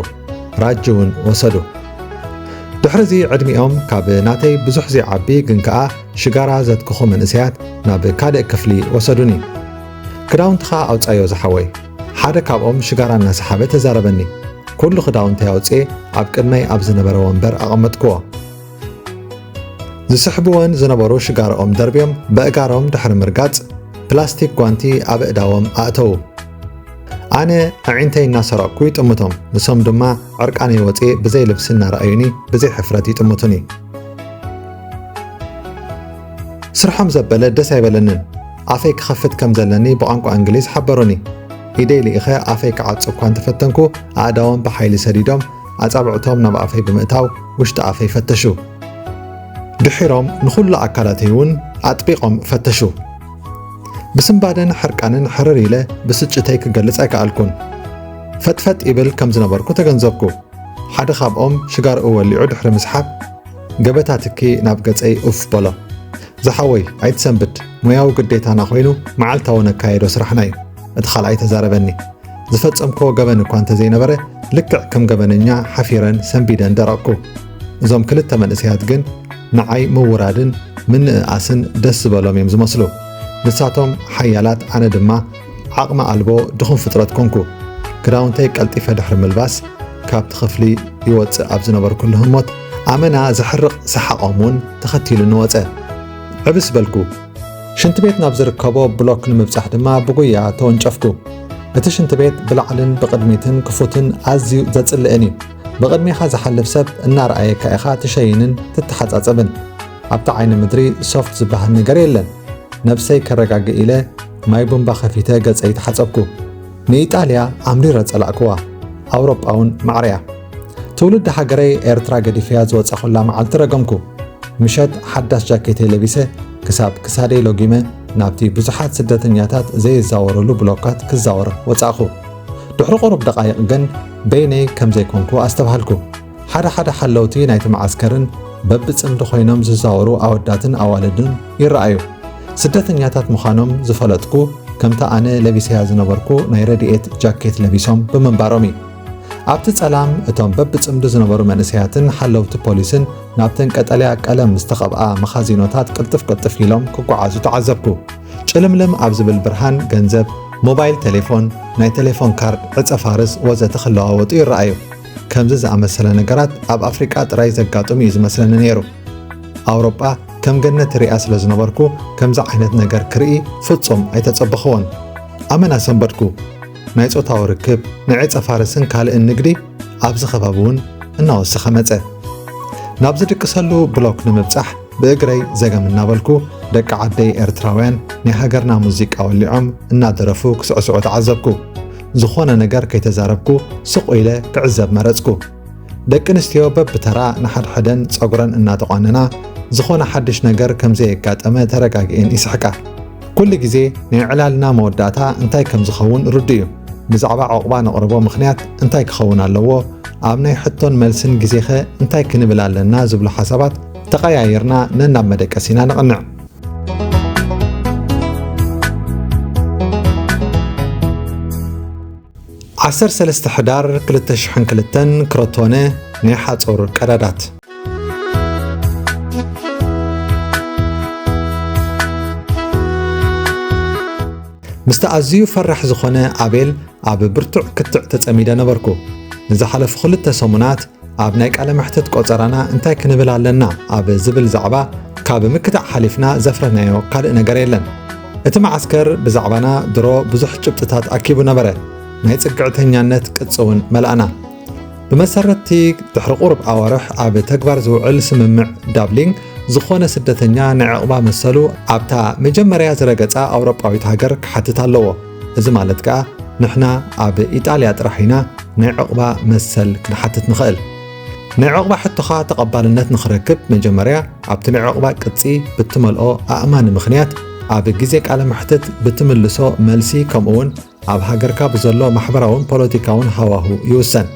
ራጂ እውን ወሰዱ። ድሕርዚ ዕድሚኦም ካብ ናተይ ብዙሕ ዘይዓቢ ግን ከኣ ሽጋራ ዘትክኹ መንእሰያት ናብ ካልእ ክፍሊ ወሰዱኒ። ክዳውንትኻ ኣውጻዮ ዝሓወይ። ሓደ ካብኦም ሽጋራ እናሰሓበ ተዛረበኒ። ኩሉ ክዳውንተይ ኣውጽኤ ኣብ ቅድመይ ኣብ ዝነበረ ወንበር ኣቐመጥክዎ። ዝስሕብወን ዝነበሩ ሽጋርኦም ደርብዮም በእጋሮም ድሕሪ ምርጋጽ ፕላስቲክ ጓንቲ ኣብ ኣእዳዎም ኣእተዉ። ኣነ ኣዒንተይ እናሰረቕኩ ይጥምቶም፣ ንሶም ድማ ዕርቃነይ ወጽኤ ብዘይ ልብሲ እናረኣዩኒ ብዘይ ሕፍረት ይጥምቱኒ። ስርሖም ዘበለ ደስ ኣይበለንን። ኣፈይ ክኸፍት ከም ዘለኒ ብቋንቋ እንግሊዝ ሓበሩኒ። ኢደይ ልኢኸ ኣፈይ ክዓጹ እኳ እንተፈተንኩ ኣእዳዎም ብሓይሊ ሰዲዶም ኣጻብዕቶም ናብ ኣፈይ ብምእታው ውሽጢ ኣፈይ ፈተሹ። ድሒሮም ንኹሉ ኣካላተይ እውን ኣጥቢቖም ፈተሹ። ብስንባደን ሕርቃንን ሕርር ኢለ ብስጭተይ ክገልጽ ኣይከኣልኩን። ፈጥፈጥ ይብል ከም ዝነበርኩ ተገንዘብኩ። ሓደ ካብኦም ሽጋርኡ ወሊዑ ድሕሪ ምስሓብ፣ ገበታ ትኪ ናብ ገጸይ ኡፍ በሎ። ዝሓወይ ኣይትሰንብድ፣ ሞያዊ ግዴታና ኮይኑ መዓልታዊ ነካየዶ ስራሕና እዩ። እቲ ካልኣይ ተዛረበኒ። ዝፈጸምክዎ ገበን እኳ እንተዘይነበረ፣ ልክዕ ከም ገበነኛ ሓፊረን ሰንቢደን ደረቕኩ። እዞም ክልተ መንእሰያት ግን ንዓይ ምውራድን ምንእኣስን ደስ ዝበሎም እዮም ዝመስሉ። ንሳቶም ሓያላት፣ ኣነ ድማ ዓቕሚ ኣልቦ ድኹም ፍጥረት ኮንኩ። ክዳውንተይ ቀልጢፈ ድሕሪ ምልባስ፣ ካብቲ ክፍሊ ይወጽእ ኣብ ዝነበርኩሉ ህሞት፣ ኣመና ዘሕርቕ ሰሓቖም እውን ተኸቲሉኒ ወጸ። ዕብስ በልኩ። ሽንቲ ቤት ናብ ዝርከቦ ብሎክ ንምብጻሕ ድማ ብጉያ ተወንጨፍኩ። እቲ ሽንቲ ቤት ብላዕልን ብቕድሚትን ክፉትን ኣዝዩ ዘጽልእን እዩ። ብቕድሜኻ ዝሓልፍ ሰብ እናረኣየካ ኢኻ ትሸይንን ትተሓጻጸብን። ኣብቲ ዓይኒ ምድሪ ሶፍት ዝበሃል ነገር የለን። ነብሰይ ከረጋግእ ኢለ ማይ ቡምባ ከፊተ ገጸይ ተሓጸብኩ። ንኢጣልያ ኣምሪረ ጸላእክዋ። ኣውሮጳ እውን ማዕረያ። ትውልዲ ሃገረይ ኤርትራ ገዲፈያ ዝወጻኹላ መዓልቲ ረገምኩ። ምሸት ሓዳስ ጃኬተይ ለቢሰ ክሳብ ክሳደይ ሎጊመ ናብቲ ብዙሓት ስደተኛታት ዘይዛወሩሉ ብሎካት ክዛወር ወጻእኹ። ድሕሪ ቁሩብ ደቓይቕ ግን በይነይ ከም ዘይኮንኩ ኣስተብሃልኩ። ሓደ ሓደ ሓለውቲ ናይቲ መዓስከርን በብጽምዲ ኮይኖም ዝዛወሩ ኣወዳትን ኣዋልድን ይረኣዩ። ስደተኛታት ምዃኖም ዝፈለጥኩ ከምታ ኣነ ለቢሰያ ዝነበርኩ ናይ ረድኤት ጃኬት ለቢሶም ብምንባሮም እዩ። ኣብቲ ጸላም እቶም በብጽምዲ ዝነበሩ መንእሰያትን ሓለውቲ ፖሊስን ናብተን ቀጠልያ ቀለም ዝተቐብኣ መኻዚኖታት ቅልጥፍ ቅልጥፍ ኢሎም ክጓዓዙ ተዓዘብኩ። ጭልምልም ኣብ ዝብል ብርሃን ገንዘብ፣ ሞባይል ቴሌፎን፣ ናይ ቴሌፎን ካርድ፣ ዕጸ ፋርስ ወዘተ ክለዋወጡ ይረኣዩ። ከምዚ ዝኣመሰለ ነገራት ኣብ ኣፍሪቃ ጥራይ ዘጋጥም እዩ ዝመስለኒ ነይሩ። ኣውሮጳ ከም ገነት ሪኣ ስለ ዝነበርኩ ከምዚ ዓይነት ነገር ክርኢ ፍጹም ኣይተጸበኽዎን። ኣመና ሰንበድኩ። ናይ ጾታዊ ርክብ፣ ናይ ዕጸ ፋርስን ካልእን ንግዲ ኣብዚ ከባቢ እውን እናወሰኸ መጸ። ናብ ዝድቅሰሉ ብሎክ ንምብጻሕ ብእግረይ ዘገም እናበልኩ ደቂ ዓደይ ኤርትራውያን ናይ ሃገርና ሙዚቃ ወሊዖም እናደረፉ ክስዕስዑ ተዓዘብኩ። ዝኾነ ነገር ከይተዛረብኩ ስቕ ኢለ ክዕዘብ መረጽኩ። ደቂ ኣንስትዮ በብተራ ንሓድሕደን ጸጉረን እናተቋነና፣ ዝኾነ ሓድሽ ነገር ከም ዘየጋጠመ ተረጋጊኤን ይስሕቃ። ኩሉ ግዜ ናይ ዕላልና መወዳእታ እንታይ ከም ዝኸውን ርዱእ እዩ። ብዛዕባ ዑቕባ ነቕርቦ ምኽንያት እንታይ ክኸውን ኣለዎ? ኣብ ናይ ሕቶን መልስን ግዜኸ እንታይ ክንብል ኣለና? ዝብሉ ሓሳባት ተቐያይርና ነናብ መደቀሲና ነቕንዕ። ዓሰርተ ሰለስተ ሕዳር ክልተ ሽሕን ክልተን፣ ክሮቶነ፣ ናይ ሓጹር ቀዳዳት። ምስቲ ኣዝዩ ፈራሕ ዝኾነ ኣቤል ኣብ ብርቱዕ ክትዕ ተጸሚደ ነበርኩ። ንዝሓለፉ ክልተ ሰሙናት ኣብ ናይ ቃለ መሕትት ቆጸራና እንታይ ክንብል ኣለና ኣብ ዝብል ዛዕባ ካብ ምክታዕ ሓሊፍና ዘፍረናዮ ካልእ ነገር የለን። እቲ መዓስከር ብዛዕባና ድሮ ብዙሕ ጭብጥታት ኣኪቡ ነበረ። ናይ ጽግዕተኛነት ቅጺ እውን መላእና። ብመሰረትቲ ድሕሪ ቁሩብ ኣዋርሕ ኣብ ተግባር ዝውዕል ስምምዕ ዳብሊን፣ ዝኾነ ስደተኛ ናይ ዕቑባ መሰሉ ኣብታ መጀመርያ ዝረገጻ ኣውሮጳዊት ሃገር ክሓትት ኣለዎ። እዚ ማለት ከኣ ንሕና ኣብ ኢጣልያ ጥራሕ ኢና ናይ ዕቑባ መሰል ክንሓትት ንኽእል። ናይ ዕቑባ ሕቶኻ ተቐባልነት ንኽረክብ መጀመርያ ኣብቲ ናይ ዕቑባ ቅጺ ብትመልኦ ኣእማኒ ምኽንያት ኣብ ግዜ ቃለ መሕትት ብትምልሶ መልሲ ከምኡውን ኣብ ሃገርካ ብዘሎ ማሕበራውን ፖለቲካውን ሃዋሁ ይውሰን።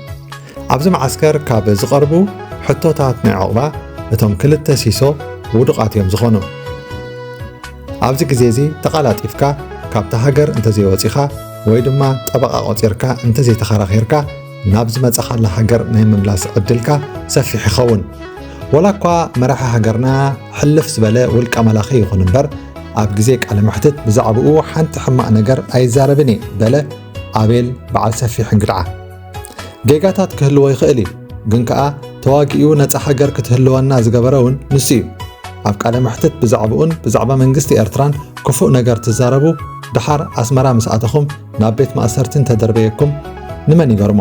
ኣብዚ መዓስከር ካብ ዝቐርቡ ሕቶታት ናይ ዕቑባ እቶም ክልተ ሲሶ ውዱቓት እዮም ዝኾኑ። ኣብዚ ግዜ እዚ ተቓላጢፍካ ካብታ ሃገር እንተዘይወጺኻ ወይ ድማ ጠበቓ ቆጺርካ እንተዘይተኸራኺርካ ናብ ዝመጻኻላ ሃገር ናይ ምምላስ ዕድልካ ሰፊሕ ይኸውን። ወላ እኳ መራሒ ሃገርና ሕልፍ ዝበለ ውልቀ መላኺ ይኹን እምበር ኣብ ግዜ ቃለ መሕትት ብዛዕባኡ ሓንቲ ሕማቕ ነገር ኣይዛረብን እየ በለ ኣቤል በዓል ሰፊሕ እንግድዓ። ጌጋታት ክህልዎ ይኽእል እዩ፣ ግን ከኣ ተዋጊኡ ነጻ ሃገር ክትህልወና ዝገበረ እውን ንሱ እዩ። ኣብ ቃለ መሕትት ብዛዕባኡን ብዛዕባ መንግስቲ ኤርትራን ክፉእ ነገር ትዛረቡ፣ ደሓር ኣስመራ ምስ ኣተኹም ናብ ቤት ማእሰርቲ እንተደርበየኩም ንመን ይገርሞ?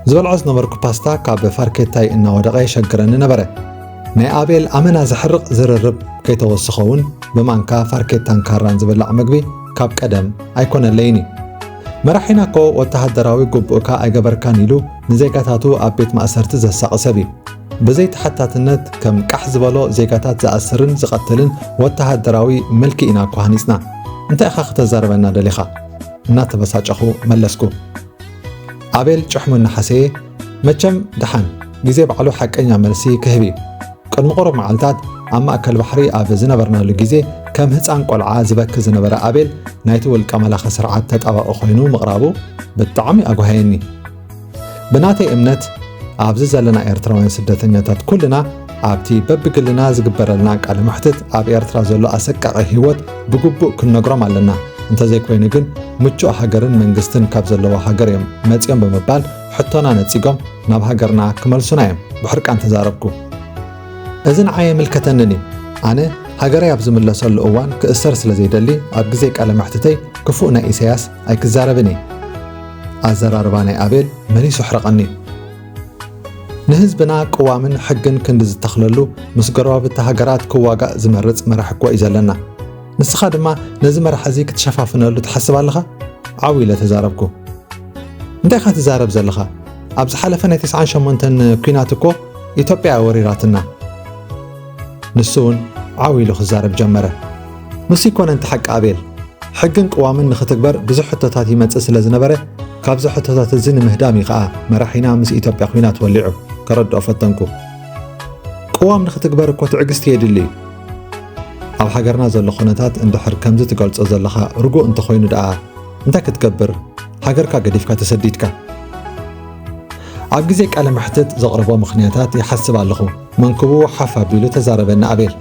ዝበልዖ ዝነበርኩ ፓስታ ካብ ፋርኬታይ እናወደቐ የሸግረኒ ነበረ። ናይ ኣቤል ኣመና ዘሕርቕ ዝርርብ ከይተወስኸ እውን ብማንካ ፋርኬታን ካራን ዝብላዕ መግቢ ካብ ቀደም ኣይኮነለይን እዩ። መራሒና እኮ ወተሃደራዊ ግቡእካ ኣይገበርካን ኢሉ ንዜጋታቱ ኣብ ቤት ማእሰርቲ ዘሳቒ ሰብ እዩ። ብዘይተሓታትነት ከም ቃሕ ዝበሎ ዜጋታት ዝኣስርን ዝቐትልን ወተሃደራዊ ምልኪ ኢና እኮ ሃኒጽና። እንታይ ኢኻ ክተዛርበና ደሊኻ? እናተበሳጨኹ መለስኩ። ኣቤል ጭሕሙ እናሓሰየ፣ መቸም ደሓን ግዜ ባዕሉ ሓቀኛ መልሲ ክህብ እዩ። ቅድሚ ቁሩብ መዓልታት ኣብ ማእከል ባሕሪ ኣብ ዝነበርናሉ ግዜ ከም ህጻን ቆልዓ ዝበኪ ዝነበረ ኣቤል ናይቲ ውልቀ መላኺ ስርዓት ተጣባቒ ኮይኑ ምቕራቡ ብጣዕሚ ኣጓሃየኒ። ብናተይ እምነት ኣብዚ ዘለና ኤርትራውያን ስደተኛታት ኩልና ኣብቲ በብግልና ዝግበረልና ቃለ መሕትት ኣብ ኤርትራ ዘሎ ኣሰቃቒ ህይወት ብግቡእ ክንነግሮም ኣለና። እንተዘይኮይኑ ግን ምቹእ ሃገርን መንግስትን ካብ ዘለዎ ሃገር እዮም መጺኦም ብምባል ሕቶና ነጺጎም ናብ ሃገርና ክመልሱና እዮም። ብሕርቃን ተዛረብኩ። እዚ ንዓይ ኣይምልከተንን እዩ። ኣነ ሃገረይ ኣብ ዝምለሰሉ እዋን ክእሰር ስለ ዘይደሊ ኣብ ግዜ ቃለ መሕትተይ ክፉእ ናይ ኢሳያስ ኣይክዛረብን እየ። ኣዘራርባ ናይ ኣቤል መሊሱ ኣሕረቐኒ። ንህዝብና ቅዋምን ሕግን ክንዲ ዝተኽለሉ ምስ ጎረባብቲ ሃገራት ክዋጋእ ዝመርጽ መራሒ እኮ እዩ ዘለና። ንስኻ ድማ ነዚ መራሒ እዚ ክትሸፋፍነሉ ትሓስብ ኣለኻ? ዓው ኢለ ተዛረብኩ። እንታይ ኢኻ ትዛረብ ዘለኻ? ኣብ ዝሓለፈ ናይ ተስዓን ሸሞንተን ኲናት እኮ ኢትዮጵያ እያ ወሪራትና። ንሱ እውን ዓው ኢሉ ክዛረብ ጀመረ። ንሱ ኣይኮነን እቲ ሓቂ ኣቤል። ሕግን ቅዋምን ንኽትግበር ብዙሕ ሕቶታት ይመጽእ ስለ ዝነበረ፣ ካብዚ ሕቶታት እዚ ንምህዳም እዩ ኸኣ መራሒና ምስ ኢትዮጵያ ኲናት ወሊዑ፣ ከረድኦ ፈተንኩ። ቅዋም ንኽትግበር እኮ ትዕግስቲ የድሊ እዩ። ኣብ ሃገርና ዘሎ ኩነታት እንድሕር ከምዚ ትገልጾ ዘለኻ ርጉእ እንተኾይኑ ደኣ እንታይ ክትገብር? ሃገርካ ገዲፍካ ተሰዲድካ። ኣብ ግዜ ቃለ መሕትት ዘቕርቦ ምኽንያታት ይሓስብ ኣለኹ፣ መንኩቡ ሓፍ ኣቢሉ ተዛረበኒ ኣቤል።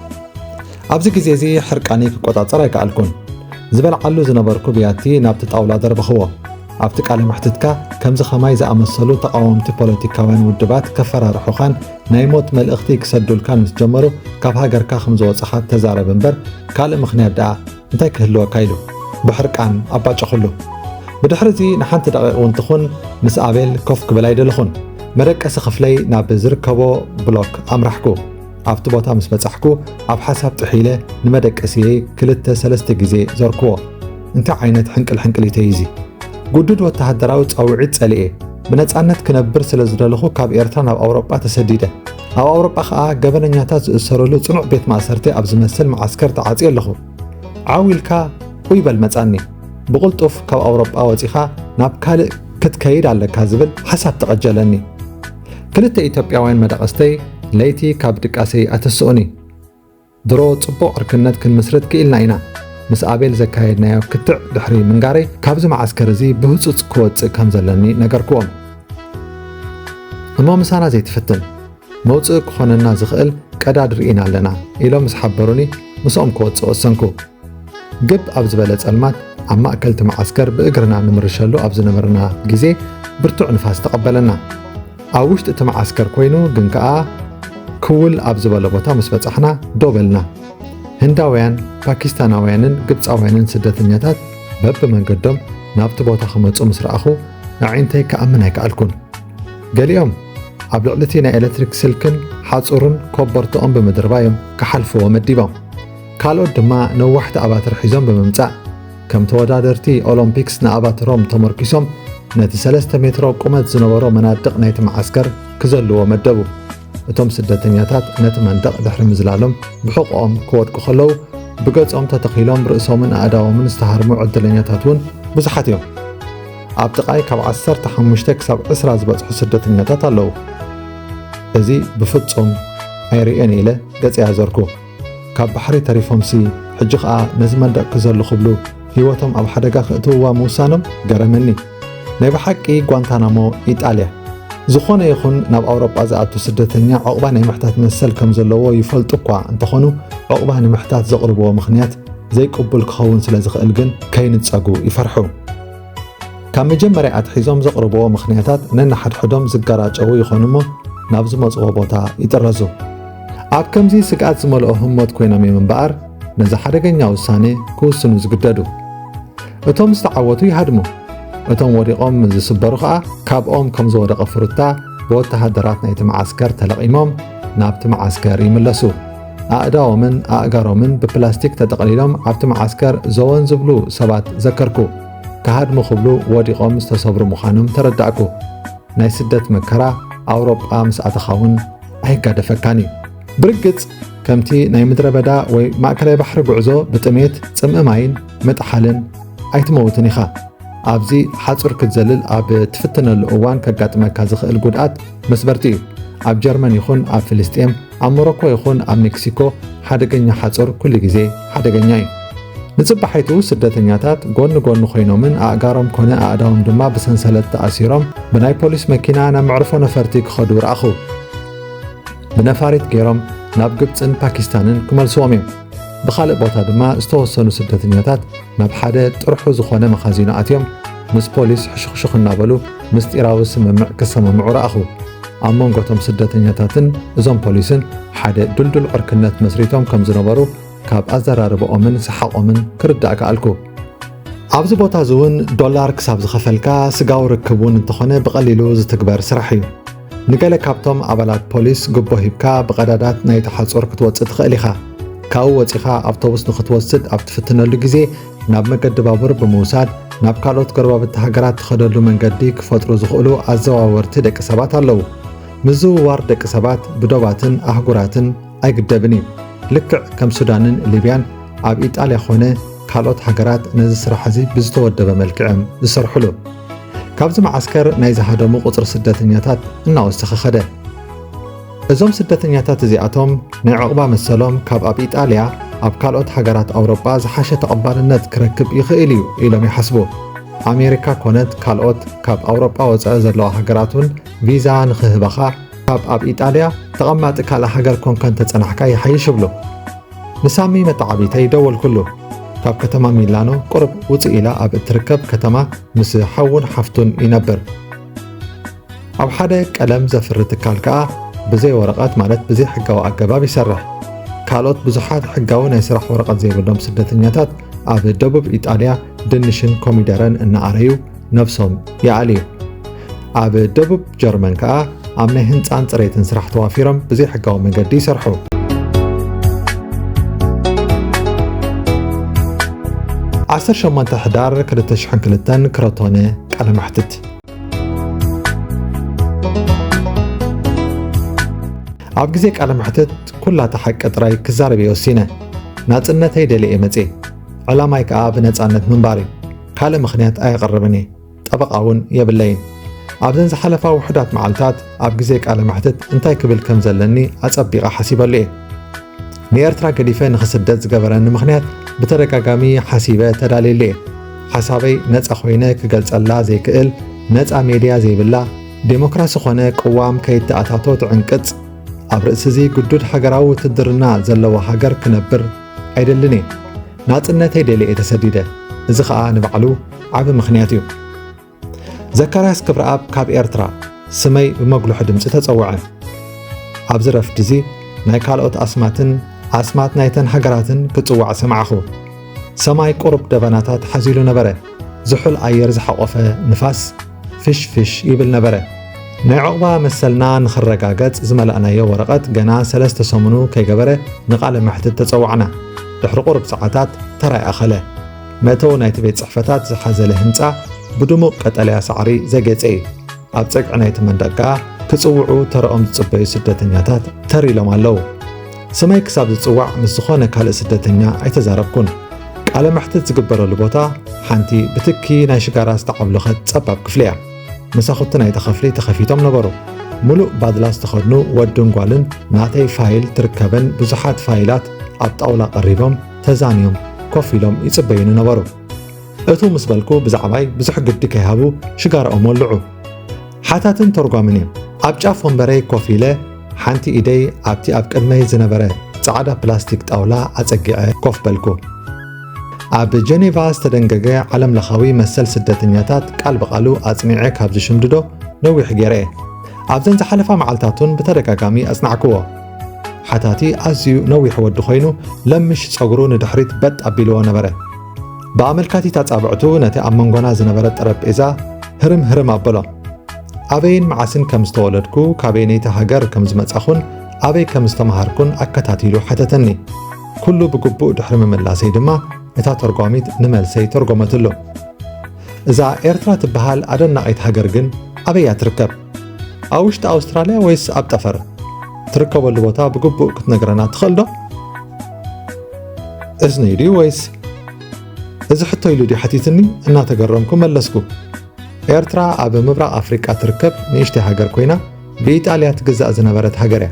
ኣብዚ ግዜ እዚ ሕርቃነይ ክቆጻጸር ኣይከኣልኩን። ዝበልዓሉ ዝነበርኩ ብያቲ ናብቲ ጣውላ ደርበኽዎ። ኣብቲ ቃለ መሕትትካ ከምዚ ኸማይ ዝኣመሰሉ ተቓወምቲ ፖለቲካውያን ውድባት ከፈራርሑኻን ናይ ሞት መልእኽቲ ክሰዱልካን ምስ ጀመሩ ካብ ሃገርካ ከም ዝወጻኻ ተዛረብ እምበር ካልእ ምኽንያት ደኣ እንታይ ክህልወካ ኢሉ ብሕርቃን ኣባጨኹሉ። ብድሕሪ እዚ ንሓንቲ ደቂቕ እውን ትኹን ምስ ኣቤል ኮፍ ክብል ኣይደለኹን። መደቀሲ ክፍለይ ናብ ዝርከቦ ብሎክ ኣምራሕኩ። ኣብቲ ቦታ ምስ በጻሕኩ ኣብ ሓሳብ ጥሕ ኢለ ንመደቀስየይ ክልተ ሰለስተ ግዜ ዞርክዎ። እንታይ ዓይነት ሕንቅል ሕንቅሊተይ እዚ? ግዱድ ወተሃደራዊ ጻውዒት ጸሊኤ ብነጻነት ክነብር ስለ ዝደለኹ ካብ ኤርትራ ናብ ኣውሮጳ ተሰዲደ። ኣብ ኣውሮጳ ኸኣ ገበነኛታት ዝእሰሩሉ ጽኑዕ ቤት ማእሰርቲ ኣብ ዝመስል መዓስከር ተዓጽየ ኣለኹ። ዓው ኢልካ ኡይ በል መጻኒ። ብቕልጡፍ ካብ ኣውሮጳ ወጺኻ ናብ ካልእ ክትከይድ ኣለካ ዝብል ሓሳብ ተቐጀለኒ። ክልተ ኢትዮጵያውያን መደቐስተይ ለይቲ ካብ ድቃሰይ ኣተስኦኒ። ድሮ ጽቡቕ ዕርክነት ክንምስርት ክኢልና ኢና። ምስ ኣቤል ዘካየድናዮ ክትዕ ድሕሪ ምንጋረይ፣ ካብዚ መዓስከር እዚ ብህጹጽ ክወጽእ ከም ዘለኒ ነገርክዎም። እሞ ምሳና ዘይትፍትን፣ መውጽኢ ክኾነና ዝኽእል ቀዳድ ርኢና ኣለና ኢሎም ምስ ሓበሩኒ፣ ምስኦም ክወጽእ ወሰንኩ። ግብ ኣብ ዝበለ ጸልማት ኣብ ማእከል እቲ መዓስከር ብእግርና ንምርሸሉ ኣብ ዝነበርና ግዜ ብርቱዕ ንፋስ ተቐበለና። ኣብ ውሽጢ እቲ መዓስከር ኮይኑ ግን ከኣ ክውል ኣብ ዝበለ ቦታ ምስ በጻሕና ደው በልና። ህንዳውያን፣ ፓኪስታናውያንን ግብጻውያንን ስደተኛታት በብመንገዶም ናብቲ ቦታ ክመጹ ምስ ረኣኹ ኣዒንተይ ክኣምን ኣይከኣልኩን። ገሊኦም ኣብ ልዕሊ እቲ ናይ ኤሌክትሪክ ስልክን ሓጹርን ኮቦርትኦም ብምድርባዮም ክሓልፍዎ መዲቦም። ካልኦት ድማ ነዋሕቲ ኣባትር ሒዞም ብምምጻእ፣ ከም ተወዳደርቲ ኦሎምፒክስ ንኣባትሮም ተመርኪሶም ነቲ ሰለስተ ሜትሮ ቁመት ዝነበሮ መናድቕ ናይቲ መዓስከር ክዘልዎ መደቡ። እቶም ስደተኛታት ነቲ መንደቕ ድሕሪ ምዝላሎም ብሕቖኦም ክወድቁ ከለዉ፣ ብገጾም ተተኺሎም ርእሶምን ኣእዳዎምን ዝተሃርሙ ዕድለኛታት እውን ብዙሓት እዮም። ኣብ ጥቓይ ካብ ዓሰርተ ሓሙሽተ ክሳብ ዕስራ ዝበጽሑ ስደተኛታት ኣለዉ። እዚ ብፍጹም ኣይርእዮን ኢለ ገጸይ ኣዞርኩ። ካብ ባሕሪ ተሪፎምሲ፣ ሕጂ ኸኣ ነዚ መንደቕ ክዘሉ ክብሉ ህይወቶም ኣብ ሓደጋ ክእትውዋ ምውሳኖም ገረመኒ። ናይ ብሓቂ ጓንታናሞ ኢጣልያ። ዝኾነ ይኹን ናብ ኣውሮጳ ዝኣቱ ስደተኛ ዑቕባ ናይ ምሕታት መሰል ከም ዘለዎ ይፈልጡ እኳ እንተኾኑ፣ ዑቕባ ንምሕታት ዘቕርብዎ ምኽንያት ዘይቅቡል ክኸውን ስለ ዝኽእል ግን ከይንጸጉ ይፈርሑ። ካብ መጀመርያ ኣትሒዞም ዘቕርብዎ ምኽንያታት ነንሓድሕዶም ዝገራጨዉ ይኾኑ እሞ ናብ ዝመጽዎ ቦታ ይጥረዙ። ኣብ ከምዚ ስግኣት ዝመልኦ ህሞት ኮይኖም እዮም እምበኣር ነዚ ሓደገኛ ውሳኔ ክውስኑ ዝግደዱ። እቶም ዝተዓወቱ ይሃድሙ። እቶም ወዲቖም ዝስበሩ ኸኣ ካብኦም ከም ዝወደቐ ፍሩታ ብወተሃደራት ናይቲ መዓስከር ተለቒሞም ናብቲ መዓስከር ይምለሱ። ኣእዳዎምን ኣእጋሮምን ብፕላስቲክ ተጠቕሊሎም ኣብቲ መዓስከር ዘወን ዝብሉ ሰባት ዘከርኩ። ክሃድሙ ክብሉ ወዲቖም ዝተሰብሩ ምዃኖም ተረዳእኩ። ናይ ስደት መከራ ኣውሮጳ ምስ ኣተኻ እውን ኣይጋደፈካን እዩ። ብርግጽ ከምቲ ናይ ምድረ በዳ ወይ ማእከላይ ባሕሪ ጉዕዞ ብጥሜት፣ ጽምኢ ማይን ምጥሓልን ኣይትመውትን ኢኻ። ኣብዚ ሓጹር ክትዘልል ኣብ ትፍትነሉ እዋን ከጋጥመካ ዝኽእል ጉድኣት መስበርቲ እዩ። ኣብ ጀርመን ይኹን ኣብ ፍልስጤም፣ ኣብ ሞሮኮ ይኹን ኣብ ሜክሲኮ ሓደገኛ ሓጹር ኩሉ ግዜ ሓደገኛ እዩ። ንጽባሒቱ ስደተኛታት ጎኒ ጎኒ ኮይኖምን ኣእጋሮም ኮነ ኣእዳዎም ድማ ብሰንሰለት ተኣሲሮም ብናይ ፖሊስ መኪና ናብ መዕርፎ ነፈርቲ ክኸዱ ረኣኹ። ብነፋሪት ገይሮም ናብ ግብጽን ፓኪስታንን ክመልስዎም እዮም። ብኻልእ ቦታ ድማ ዝተወሰኑ ስደተኛታት ናብ ሓደ ጥርሑ ዝኾነ መኻዚኖ ኣትዮም ምስ ፖሊስ ሕሹኽሹኽ እናበሉ ምስጢራዊ ስምምዕ ክሰማምዑ ረኣኹ። ኣብ መንጎ እቶም ስደተኛታትን እዞም ፖሊስን ሓደ ድልዱል ዕርክነት መስሪቶም ከም ዝነበሩ ካብ ኣዘራርባኦምን ሰሓቖምን ክርዳእ ከኣልኩ። ኣብዚ ቦታ እዚ እውን ዶላር ክሳብ ዝኸፈልካ ስጋዊ ርክብ እውን እንተኾነ ብቐሊሉ ዝትግበር ስራሕ እዩ። ንገለ ካብቶም ኣባላት ፖሊስ ጉቦ ሂብካ ብቐዳዳት ናይቲ ሓጹር ክትወጽእ ትኽእል ኢኻ። ካብኡ ወጺኻ ኣውቶቡስ ንኽትወስድ ኣብ ትፍትነሉ ግዜ ናብ መገዲ ባቡር ብምውሳድ ናብ ካልኦት ጎረባብቲ ሃገራት ትኸደሉ መንገዲ ክፈጥሩ ዝኽእሉ ኣዘዋወርቲ ደቂ ሰባት ኣለዉ። ምዝውዋር ደቂ ሰባት ብዶባትን ኣህጉራትን ኣይግደብን እዩ። ልክዕ ከም ሱዳንን ሊብያን ኣብ ኢጣልያ ኾነ ካልኦት ሃገራት ነዚ ስራሕ እዚ ብዝተወደበ መልክዕ እዮም ዝሰርሕሉ። ካብዚ መዓስከር ናይ ዝሃደሙ ቁጽሪ ስደተኛታት እናወሰኸ ኸደ። እዞም ስደተኛታት እዚኣቶም ናይ ዕቑባ መሰሎም ካብ ኣብ ኢጣልያ ኣብ ካልኦት ሃገራት ኣውሮጳ ዝሓሸ ተቐባልነት ክረክብ ይኽእል እዩ ኢሎም ይሓስቡ። ኣሜሪካ ኮነት ካልኦት ካብ ኣውሮጳ ወጻኢ ዘለዋ ሃገራት እውን ቪዛ ንኽህባኻ ካብ ኣብ ኢጣልያ ተቐማጢ ካልእ ሃገር ኮንካ እንተጸናሕካ ይሓይሽ ይብሉ። ንሳሚ መተዓቢተይ ደወልኩሉ። ካብ ከተማ ሚላኖ ቁሩብ ውጽእ ኢላ ኣብ እትርከብ ከተማ ምስ ሓውን ሓፍቱን ይነብር። ኣብ ሓደ ቀለም ዘፍሪ ትካል ከኣ ብዘይ ወረቐት ማለት ብዘይ ሕጋዊ ኣገባብ ይሰርሕ። ካልኦት ብዙሓት ሕጋዊ ናይ ስራሕ ወረቐት ዘይብሎም ስደተኛታት ኣብ ደቡብ ኢጣልያ ድንሽን ኮሚደረን እናኣረዩ ነብሶም ይኣልዩ። ኣብ ደቡብ ጀርመን ከኣ ኣብ ናይ ህንጻን ጽሬትን ስራሕ ተዋፊሮም ብዘይ ሕጋዊ መንገዲ ይሰርሑ። ዓሰርተ ሸሞንተ ሕዳር ክልተ ሽሕን ክልተን ክሮቶነ ቃለ መሕትት። ኣብ ግዜ ቃለ መሕትት ኩላታ ሓቂ ጥራይ ክዛረብ እየ ወሲነ። ናጽነተይ ደልየ እየ መጽየ። ዕላማይ ከኣ ብነጻነት ምንባር እዩ። ካልእ ምኽንያት ኣየቕርብን እየ። ጠበቓ እውን የብለይን። ኣብዘን ዝሓለፋ ውሑዳት መዓልታት ኣብ ግዜ ቃለ መሕትት እንታይ ክብል ከም ዘለኒ ኣጸቢቐ ሓሲበሉ እየ። ንኤርትራ ገዲፈ ንኽስደድ ዝገበረኒ ምኽንያት ብተደጋጋሚ ሓሲበ ተዳልየሉ እየ። ሓሳበይ ነጻ ኮይነ ክገልጸላ ዘይክእል፣ ነጻ ሜድያ ዘይብላ፣ ዴሞክራሲ ኾነ ቅዋም ከይተኣታቶ ትዕንቅጽ፣ ኣብ ርእሲዚ ግዱድ ሃገራዊ ውትድርና ዘለዋ ሃገር ክነብር ኣይደልን እየ። ናጽነተይ ደልየ እየ ተሰዲደ። እዚ ኸኣ ንባዕሉ ዓቢ ምኽንያት እዩ። ዘካርያስ ክብረኣብ ካብ ኤርትራ፣ ስመይ ብመጉልሒ ድምጺ ተጸውዐ። ኣብዚ ረፍድዚ ናይ ካልኦት ኣስማትን ኣስማት ናይተን ሃገራትን ክጽዋዕ ሰማዕኹ። ሰማይ ቁሩብ ደበናታት ሓዚሉ ነበረ። ዝሑል ኣየር ዝሓቖፈ ንፋስ ፍሽ ፍሽ ይብል ነበረ። ናይ ዑቕባ መሰልና ንኽረጋገጽ ዝመላእናዮ ወረቐት ገና ሰለስተ ሰሙኑ ከይገበረ ንቓለ መሕትት ተጸዋዕና። ድሕሪ ቁሩብ ሰዓታት ተራይ ኣኸለ። መእተዊ ናይቲ ቤት ጽሕፈታት ዝሓዘለ ህንጻ ብድሙቕ ቀጠልያ ሳዕሪ ዘጌጸ እዩ። ኣብ ጸግዒ ናይቲ መንደቕ ከኣ ክጽውዑ ተራኦም ዝጽበዩ ስደተኛታት ተር ኢሎም ኣለዉ። ስመይ ክሳብ ዝጽዋዕ ምስ ዝኾነ ካልእ ስደተኛ ኣይተዛረብኩን። ቃለ መሕትት ዝግበረሉ ቦታ ሓንቲ ብትኪ ናይ ሽጋራ ዝተዓብለኸት ጸባብ ክፍሊ እያ። መሳኹቲ ናይታ ክፍሊ ተኸፊቶም ነበሩ። ምሉእ ባድላ ዝተኸድኑ ወድን ጓልን ናተይ ፋይል ትርከበን ብዙሓት ፋይላት ኣብ ጣውላ ቀሪቦም ተዛንዮም ኮፍ ኢሎም ይጽበዩኒ ነበሩ። እቱ ምስ በልኩ ብዛዕባይ ብዙሕ ግዲ ከይሃቡ ሽጋራኦም ወልዑ። ሓታትን ተርጓምን እዮም። ኣብ ጫፍ ወንበረይ ኮፍ ኢለ ሓንቲ ኢደይ ኣብቲ ኣብ ቅድመይ ዝነበረ ጻዕዳ ፕላስቲክ ጣውላ ኣጸጊዐ ኮፍ በልኩ። ኣብ ጀኔቫ ዝተደንገገ ዓለምለኻዊ መሰል ስደተኛታት ቃል ብቓሉ ኣጽኒዐ ካብ ዝሽምድዶ ነዊሕ ገይረ እየ። ኣብዘን ዝሓለፋ መዓልታቱን ብተደጋጋሚ ኣጽናዕክዎ። ሓታቲ ኣዝዩ ነዊሕ ወዲ ኮይኑ ለምሽ ጸጉሩ ንድሕሪት በጥ ኣቢልዎ ነበረ። ብኣመልካቲት ኣጻብዕቱ ነቲ ኣብ መንጎና ዝነበረ ጠረጴዛ ህርም ህርም ኣበሎ። ኣበይን መዓስን ከም ዝተወለድኩ፣ ካበየነይቲ ሃገር ከም ዝመጻኹን ኣበይ ከም ዝተመሃርኩን ኣከታቲሉ ሓተተኒ። ኩሉ ብግቡእ ድሕሪ ምምላሰይ ድማ እታ ተርጓሚት ንመልሰይ ተርጎመትሉ። እዛ ኤርትራ ትበሃል ኣደናቒት ሃገር ግን ኣበይ እያ ትርከብ? ኣብ ውሽጢ ኣውስትራልያ ወይስ ኣብ ጠፈር? ትርከበሉ ቦታ ብግቡእ ክትነግረና ትኽእል ዶ? እዝነይ ድዩ ወይስ እዚ ሕቶ ኢሉ ድዩ ሓቲትኒ? እናተገረምኩ መለስኩ። ኤርትራ ኣብ ምብራቕ ኣፍሪቃ ትርከብ ንእሽተይ ሃገር ኮይና ብኢጣልያ ትግዛእ ዝነበረት ሃገር እያ።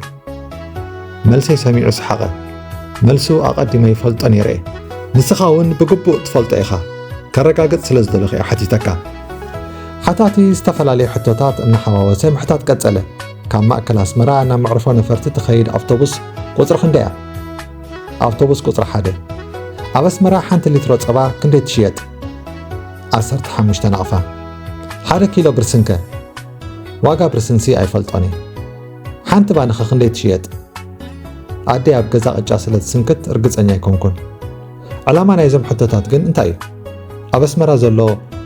መልሰይ ሰሚዑ ሰሓቐ። መልሱ ኣቐዲመ ይፈልጦ ነይረ እየ። ንስኻ እውን ብግቡእ ትፈልጦ ኢኻ። ከረጋግጽ ስለ ዝደለኹ እየ ሓቲተካ። ሓታቲ ዝተፈላለዩ ሕቶታት እናሓዋወሰ ምሕታት ቀጸለ። ካብ ማእከል ኣስመራ ናብ መዕርፎ ነፈርቲ ትኸይድ ኣውቶቡስ ቁጽሪ ክንደይ እያ? ኣውቶቡስ ቁጽሪ ሓደ። ኣብ ኣስመራ ሓንቲ ሊትሮ ጸባ ክንደይ ትሽየጥ? ዓሰርተ ሓሙሽተ ናቕፋ። ሓደ ኪሎ ብርስንከ? ዋጋ ብርስንሲ ኣይፈልጦን እየ። ሓንቲ ባንኸ ክንደይ ትሽየጥ? ኣደይ ኣብ ገዛ ቅጫ ስለ ትስንክት ርግጸኛ ኣይኮንኩን። ዕላማ ናይዞም ሕቶታት ግን እንታይ እዩ? ኣብ ኣስመራ ዘሎ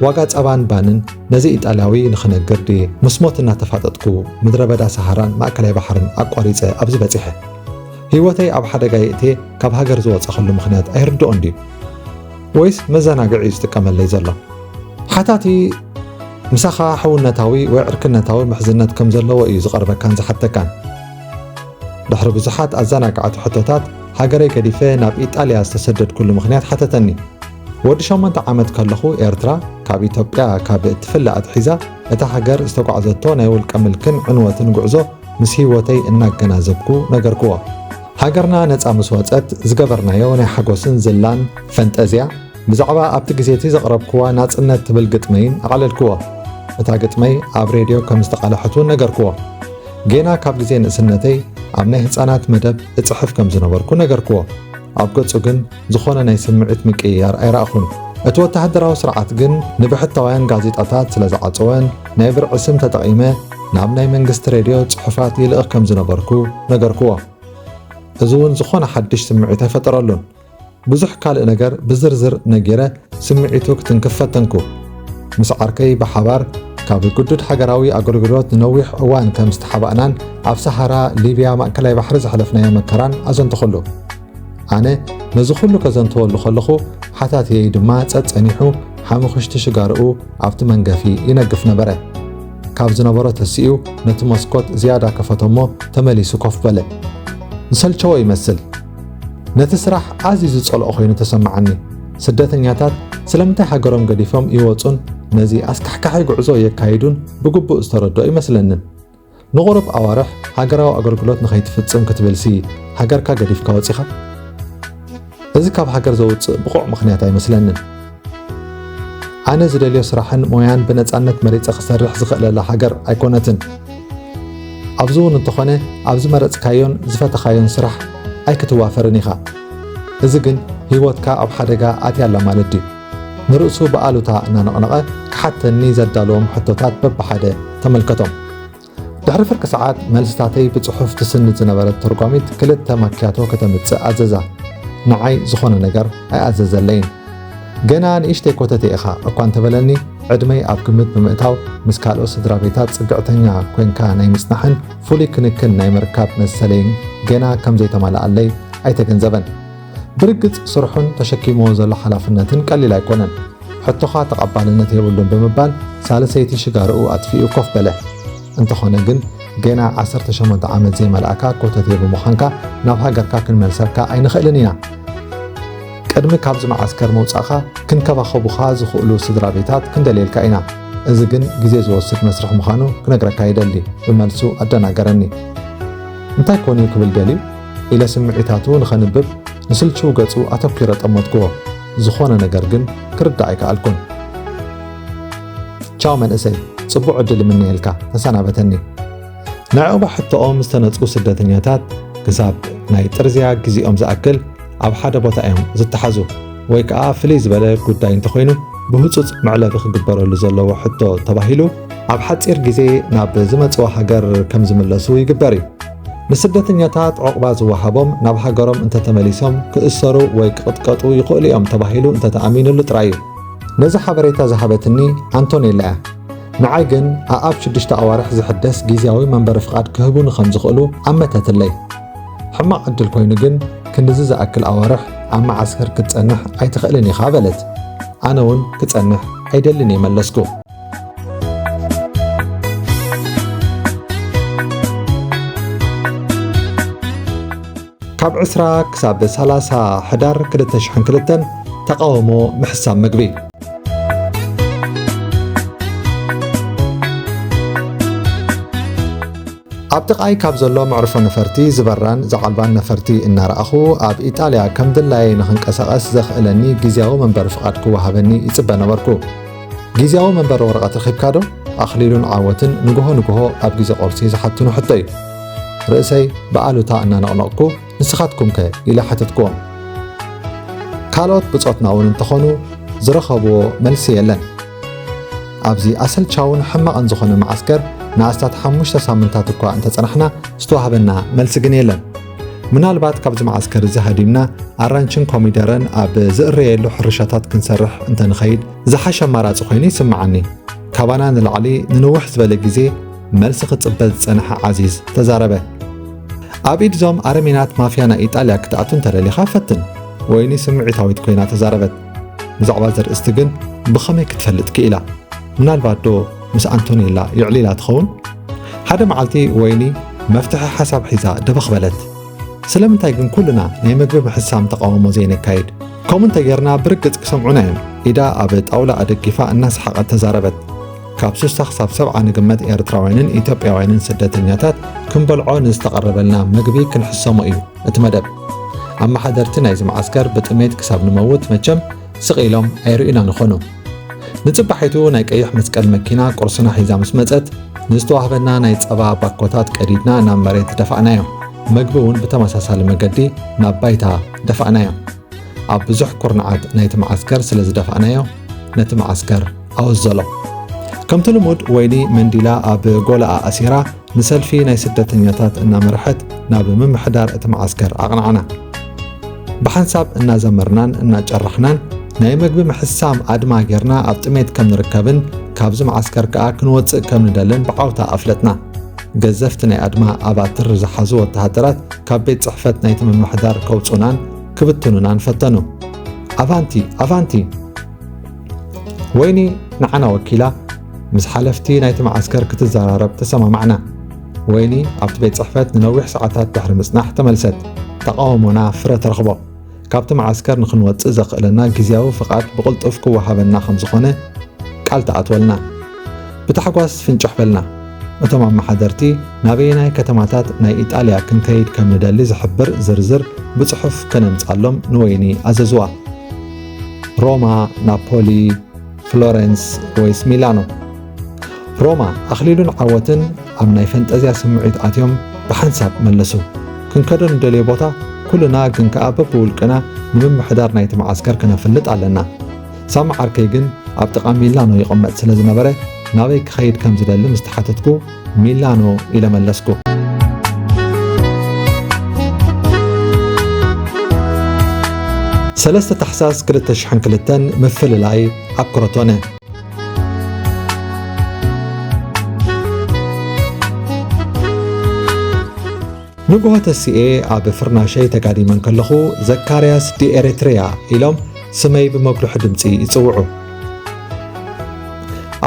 ዋጋ ጸባን ባንን ነዚ ኢጣልያዊ ንኽነግር ድየ ምስ ሞት እናተፋጠጥኩ ምድረ በዳ ሰሃራን ማእከላይ ባሕርን ኣቋሪጸ ኣብዚ በጺሐ? ህይወተይ ኣብ ሓደጋ የእትየ ካብ ሃገር ዝወጻኹሉ ምኽንያት ኣይርድኦን ድዩ? ወይስ መዘናግዒ እዩ ዝጥቀመለይ ዘሎ? ሓታቲ ምሳኻ ሕውነታዊ ወይ ዕርክነታዊ ምሕዝነት ከም ዘለዎ እዩ ዝቐርበካን ዝሓተካን። ድሕሪ ብዙሓት ኣዘናጋዕቲ ሕቶታት፣ ሃገረይ ገዲፈ ናብ ኢጣልያ ዝተሰደድኩሉ ምኽንያት ሓተተኒ። ወዲ ሸሞንተ ዓመት ከለኹ ኤርትራ ካብ ኢትዮጵያ ካብ እትፍለ ኣትሒዛ እታ ሃገር ዝተጓዕዘቶ ናይ ውልቀ ምልክን ዕንወትን ጉዕዞ ምስ ህይወተይ እናገናዘብኩ ነገርክዎ። ሃገርና ነጻ ምስ ወጸት ዝገበርናዮ ናይ ሓጎስን ዝላን ፈንጠዝያ ብዛዕባ ኣብቲ ግዜ እቲ ዘቕረብክዋ ናጽነት ትብል ግጥመይን ኣቕለልክዎ። እታ ግጥመይ ኣብ ሬድዮ ከም ዝተቓልሐት እውን ነገርክዎ። ጌና ካብ ግዜ ንእስነተይ ኣብ ናይ ህጻናት መደብ እጽሕፍ ከም ዝነበርኩ ነገርክዎ። ኣብ ገጹ ግን ዝኾነ ናይ ስምዒት ምቅይያር ኣይረኣኹን። እቲ ወተሃደራዊ ስርዓት ግን ንብሕታውያን ጋዜጣታት ስለ ዝዓጸወን ናይ ብርዒ ስም ተጠቒመ ናብ ናይ መንግስቲ ሬድዮ ጽሑፋት ይልእኽ ከም ዝነበርኩ ነገርክዎ። እዚ እውን ዝኾነ ሓድሽ ስምዒት ኣይፈጠረሉን። ብዙሕ ካልእ ነገር ብዝርዝር ነጊረ ስምዒቱ ክትንክፍ ፈተንኩ። ምስ ዓርከይ ብሓባር ካብ ግዱድ ሃገራዊ ኣገልግሎት ንነዊሕ እዋን ከም ዝተሓባእናን ኣብ ሰሃራ፣ ሊብያ፣ ማእከላይ ባሕሪ ዘሕለፍናዮ መከራን ኣዘንተኹሉ። ኣነ ነዚ ኩሉ ከዘንትወሉ ከለኹ ሓታትየይ ድማ ጸጸኒሑ ሓሙኽሽቲ ሽጋርኡ ኣብቲ መንገፊ ይነግፍ ነበረ። ካብ ዝነበሮ ተሲኡ ነቲ መስኮት ዝያዳ ከፈቶሞ ተመሊሱ ኮፍ በለ። ዝሰልቸዎ ይመስል። ነቲ ስራሕ ኣዝዩ ዝጸልኦ ኮይኑ ተሰማዓኒ። ስደተኛታት ስለምንታይ ሃገሮም ገዲፎም ይወጹን ነዚ ኣስካሕካሒ ጉዕዞ የካይዱን ብግቡእ ዝተረድኦ ይመስለንን። ንቑሩብ ኣዋርሕ ሃገራዊ ኣገልግሎት ንኸይትፍጽም ክትብልሲ ሃገርካ ገዲፍካ ወጺኻ? እዚ ካብ ሃገር ዘውጽእ ብቑዕ ምኽንያት ኣይመስለንን። ኣነ ዝደልዮ ስራሕን ሞያን ብነጻነት መሪጸ ክሰርሕ ዝኽእለላ ሃገር ኣይኮነትን። ኣብዚ እውን እንተኾነ ኣብ ዝመረጽካዮን ዝፈተኻዮን ስራሕ ኣይክትዋፈርን ኢኻ። እዚ ግን ህይወትካ ኣብ ሓደጋ ኣትያላ ማለት ድዩ? ንርእሱ ብኣሉታ እናነቕነቐ ክሓተኒ ዘዳለዎም ሕቶታት በብሓደ ተመልከቶም። ድሕሪ ፍርቂ ሰዓት መልስታተይ ብጽሑፍ ትስንድ ዝነበረት ተርጓሚት ክልተ ማክያቶ ከተምጽእ ኣዘዛ። ንዓይ ዝኾነ ነገር ኣይኣዘዘለይን። ገና ንእሽተይ ኮተቴ ኢኻ እኳ እንተበለኒ፣ ዕድመይ ኣብ ግምት ብምእታው ምስ ካልኦት ስድራ ቤታት ጽግዕተኛ ኮንካ ናይ ምጽናሕን ፍሉይ ክንክን ናይ ምርካብ መሰለይን ገና ከም ዘይተማልኣለይ ኣይተገንዘበን። ብርግጽ ስርሑን ተሸኪምዎ ዘሎ ሓላፍነትን ቀሊል ኣይኮነን። ሕቶኻ ተቐባልነት የብሉን ብምባል ሳልሰይቲ ሽጋርኡ ኣጥፊኡ ኮፍ በለ። እንተኾነ ግን ገና ዓሰርተ ሸሞንተ ዓመት ዘይመልኣካ ኮተቴ ብምዃንካ ናብ ሃገርካ ክንመልሰካ ኣይንኽእልን ኢና። ቅድሚ ካብዚ መዓስከር ምውጻእኻ ክንከባኸቡኻ ዝኽእሉ ስድራ ቤታት ክንደልየልካ ኢና። እዚ ግን ግዜ ዝወስድ መስርሕ ምዃኑ ክነግረካ ይደሊ፣ ብመልሱ ኣደናገረኒ። እንታይ ኮን እዩ ክብል ደልዩ? ኢለ ስምዒታቱ ንኸንብብ ንስልችው ገጹ ኣተኲረ ጠመትክዎ። ዝኾነ ነገር ግን ክርዳእ ኣይከኣልኩን። ቻው መንእሰይ፣ ጽቡቕ ዕድል ይምነየልካ፣ ተሰናበተኒ። ንዕቑባ ሕቶኦም ዝተነጽጉ ስደተኛታት ክሳብ ናይ ጥርዝያ ግዜኦም ዝኣክል ኣብ ሓደ ቦታ እዮም ዝተሓዙ፣ ወይ ከኣ ፍልይ ዝበለ ጉዳይ እንተኾይኑ ብህጹጽ መዕለቢ ክግበረሉ ዘለዎ ሕቶ ተባሂሉ ኣብ ሓጺር ግዜ ናብ ዝመጽዎ ሃገር ከም ዝምለሱ ይግበር እዩ። ንስደተኛታት ዑቕባ ዝወሃቦም ናብ ሃገሮም እንተተመሊሶም ክእሰሩ ወይ ክቕጥቀጡ ይኽእሉ እዮም ተባሂሉ እንተተኣሚኑሉ ጥራይ እዩ። ነዚ ሓበሬታ ዝሃበትኒ ኣንቶኔላ እያ። ንዓይ ግን ኣኣብ ሽዱሽተ ኣዋርሕ ዝሕደስ ግዝያዊ መንበሪ ፍቓድ ክህቡኒ ከም ዝኽእሉ ኣመተትለይ። ሕማቕ ዕድል ኮይኑ ግን ክንድዚ ዝኣክል ኣዋርሕ ኣብ መዓስከር ክትጸንሕ ኣይትኽእልን ኢኻ በለት። ኣነ እውን ክጸንሕ ኣይደልን እየ መለስኩ። ካብ ዕስራ ክሳብ ሰላሳ ሕዳር ክልተ ሽሕን ክልተን ተቓውሞ ምሕሳብ ምግቢ። ኣብ ጥቓይ ካብ ዘሎ መዕርፎ ነፈርቲ ዝበራን ዝዓልባን ነፈርቲ እናረኣኹ ኣብ ኢጣልያ ከም ድላየይ ንኽንቀሳቐስ ዘኽእለኒ ግዝያዊ መንበሪ ፍቓድ ክወሃበኒ ይጽበ ነበርኩ። ግዝያዊ መንበሪ ወረቐት ረኺብካ ዶ? ኣኽሊሉን ዓወትን ንግሆ ንግሆ ኣብ ግዜ ቁርሲ ዝሓቱኒ ሕቶ እዩ። ርእሰይ ብኣሉታ እናነቕነቕኩ፣ "ንስኻትኩምከ?" ኢለ ሓተትክዎም። ካልኦት ብጾትና እውን እንተኾኑ ዝረኸብዎ መልሲ የለን። ኣብዚ ኣሰልቻውን ሕማቕን ዝኾነ መዓስከር ንኣስታት ሓሙሽተ ሳምንታት እኳ እንተጸናሕና፣ ዝተዋህበና መልሲ ግን የለን። ምናልባት ካብዚ መዓስከር እዚ ሃዲምና ኣራንችን ኮሚደረን ኣብ ዝእረየሉ ሕርሻታት ክንሰርሕ እንተንኸይድ ዝሓሸ ኣማራጺ ኮይኑ ይስምዓኒ። ካባና ንላዕሊ ንንውሕ ዝበለ ግዜ መልሲ ክጽበ ዝጸንሐ ዓዚዝ ተዛረበ። ኣብ ኢድ እዞም ኣረሜናት ማፍያ ናይ ኢጣልያ ክትኣቱ እንተደሊኻ ፈትን፣ ወይኒ ስምዒታዊት ኮይና ተዛረበት። ብዛዕባ እዚ ኣርእስቲ ግን ብኸመይ ክትፈልጥ ክኢላ? ምናልባት ዶ ምስ ኣንቶኔላ የዕሊላ ትኸውን? ሓደ መዓልቲ ወይኒ መፍትሒ ሓሳብ ሒዛ ደበኽ በለት። ስለምንታይ ግን ኩልና ናይ መግቢ ምሕሳም ተቓውሞ ዘይነካይድ? ከምኡ እንተጌርና ብርግጽ ክሰምዑና እዮም፣ ኢዳ ኣብ ጣውላ ኣደጊፋ እናሰሓቐት ተዛረበት። ካብ ስሳ ክሳብ ሰብዓ ንግመት ኤርትራውያንን ኢትዮጵያውያንን ስደተኛታት ክንበልዖ ንዝተቐረበልና መግቢ ክንሕሰሞ እዩ እቲ መደብ። ኣመሓደርቲ ናይዚ መዓስከር ብጥሜት ክሳብ ንመውት መቸም ስቕ ኢሎም ኣይርእዩናን ይኾኑ። ንጽባሒቱ ናይ ቀይሕ መስቀል መኪና ቁርስና ሒዛ ምስ መጸት፣ ንዝተዋህበና ናይ ጸባ ባኮታት ቀዲድና ናብ መሬት ደፋእናዮ። መግቢ እውን ብተመሳሳሊ መገዲ ናብ ባይታ ደፋእናዮ። ኣብ ብዙሕ ኩርናዓት ናይቲ መዓስከር ስለ ዝደፋእናዮ፣ ነቲ መዓስከር ኣወዘሎ። ከምቲ ልሙድ፣ ወይኒ መንዲላ ኣብ ጎላኣ ኣሲራ ንሰልፊ ናይ ስደተኛታት እናመርሐት ናብ ምምሕዳር እቲ መዓስከር ኣቕናዕና። ብሓንሳብ እናዘመርናን እናጨራሕናን ናይ መግቢ ምሕሳም ኣድማ ጌርና ኣብ ጥሜት ከም ንርከብን ካብዚ መዓስከር ከኣ ክንወጽእ ከም ንደልን ብዓውታ ኣፍለጥና። ገዘፍቲ ናይ ኣድማ ኣባትር ዝሓዙ ወተሃደራት ካብ ቤት ጽሕፈት ናይቲ ምምሕዳር ከውጹናን ክብትኑናን ፈተኑ። ኣቫንቲ! ኣቫንቲ! ወይኒ ንዓና ወኪላ ምስ ሓለፍቲ ናይቲ መዓስከር ክትዘራረብ ተሰማማዕና። ወይኒ ኣብቲ ቤት ጽሕፈት ንነዊሕ ሰዓታት ድሕሪ ምጽናሕ ተመልሰት። ተቓውሞና ፍረ ተረኽቦ። ካብቲ መዓስከር ንኽንወጽእ ዘኽእለና ግዝያዊ ፍቓድ ብቕልጡፍ ክወሃበና ከም ዝኾነ ቃል ተኣትወልና። ብታሕጓስ ፍንጭሕ በልና። እቶም ኣመሓደርቲ ናበየናይ ከተማታት ናይ ኢጣልያ ክንከይድ ከም ንደሊ ዝሕብር ዝርዝር ብጽሑፍ ከነምጻሎም ንወይኒ ኣዘዝዋ። ሮማ፣ ናፖሊ፣ ፍሎረንስ ወይስ ሚላኖ? ሮማ፣ ኣኽሊሉን ዓወትን ኣብ ናይ ፈንጠዝያ ስምዒት ኣትዮም ብሓንሳብ መለሱ። ክንከዶ ንደልዮ ቦታ ኩልና ግን ከኣ በብውልቅና ንምምሕዳር ናይቲ መዓስከር ከነፍልጥ ኣለና። ሳሚ ዓርከይ ግን ኣብ ጥቓ ሚላኖ ይቕመጥ ስለ ዝነበረ ናበይ ክኸይድ ከም ዝደሊ ምስ ተሓተትኩ፣ ሚላኖ ኢለ መለስኩ። ሰለስተ ታሕሳስ ክልተ ሽሕን ክልተን ምፍልላይ ኣብ ክሮቶነ። ንግሆ ተሲኤ ኣብ ፍርናሸይ ተጋዲመ እንከለኹ፣ ዘካርያስ ዲ ኤሪትሪያ ኢሎም ስመይ ብመጉልሒ ድምጺ ይጽውዑ።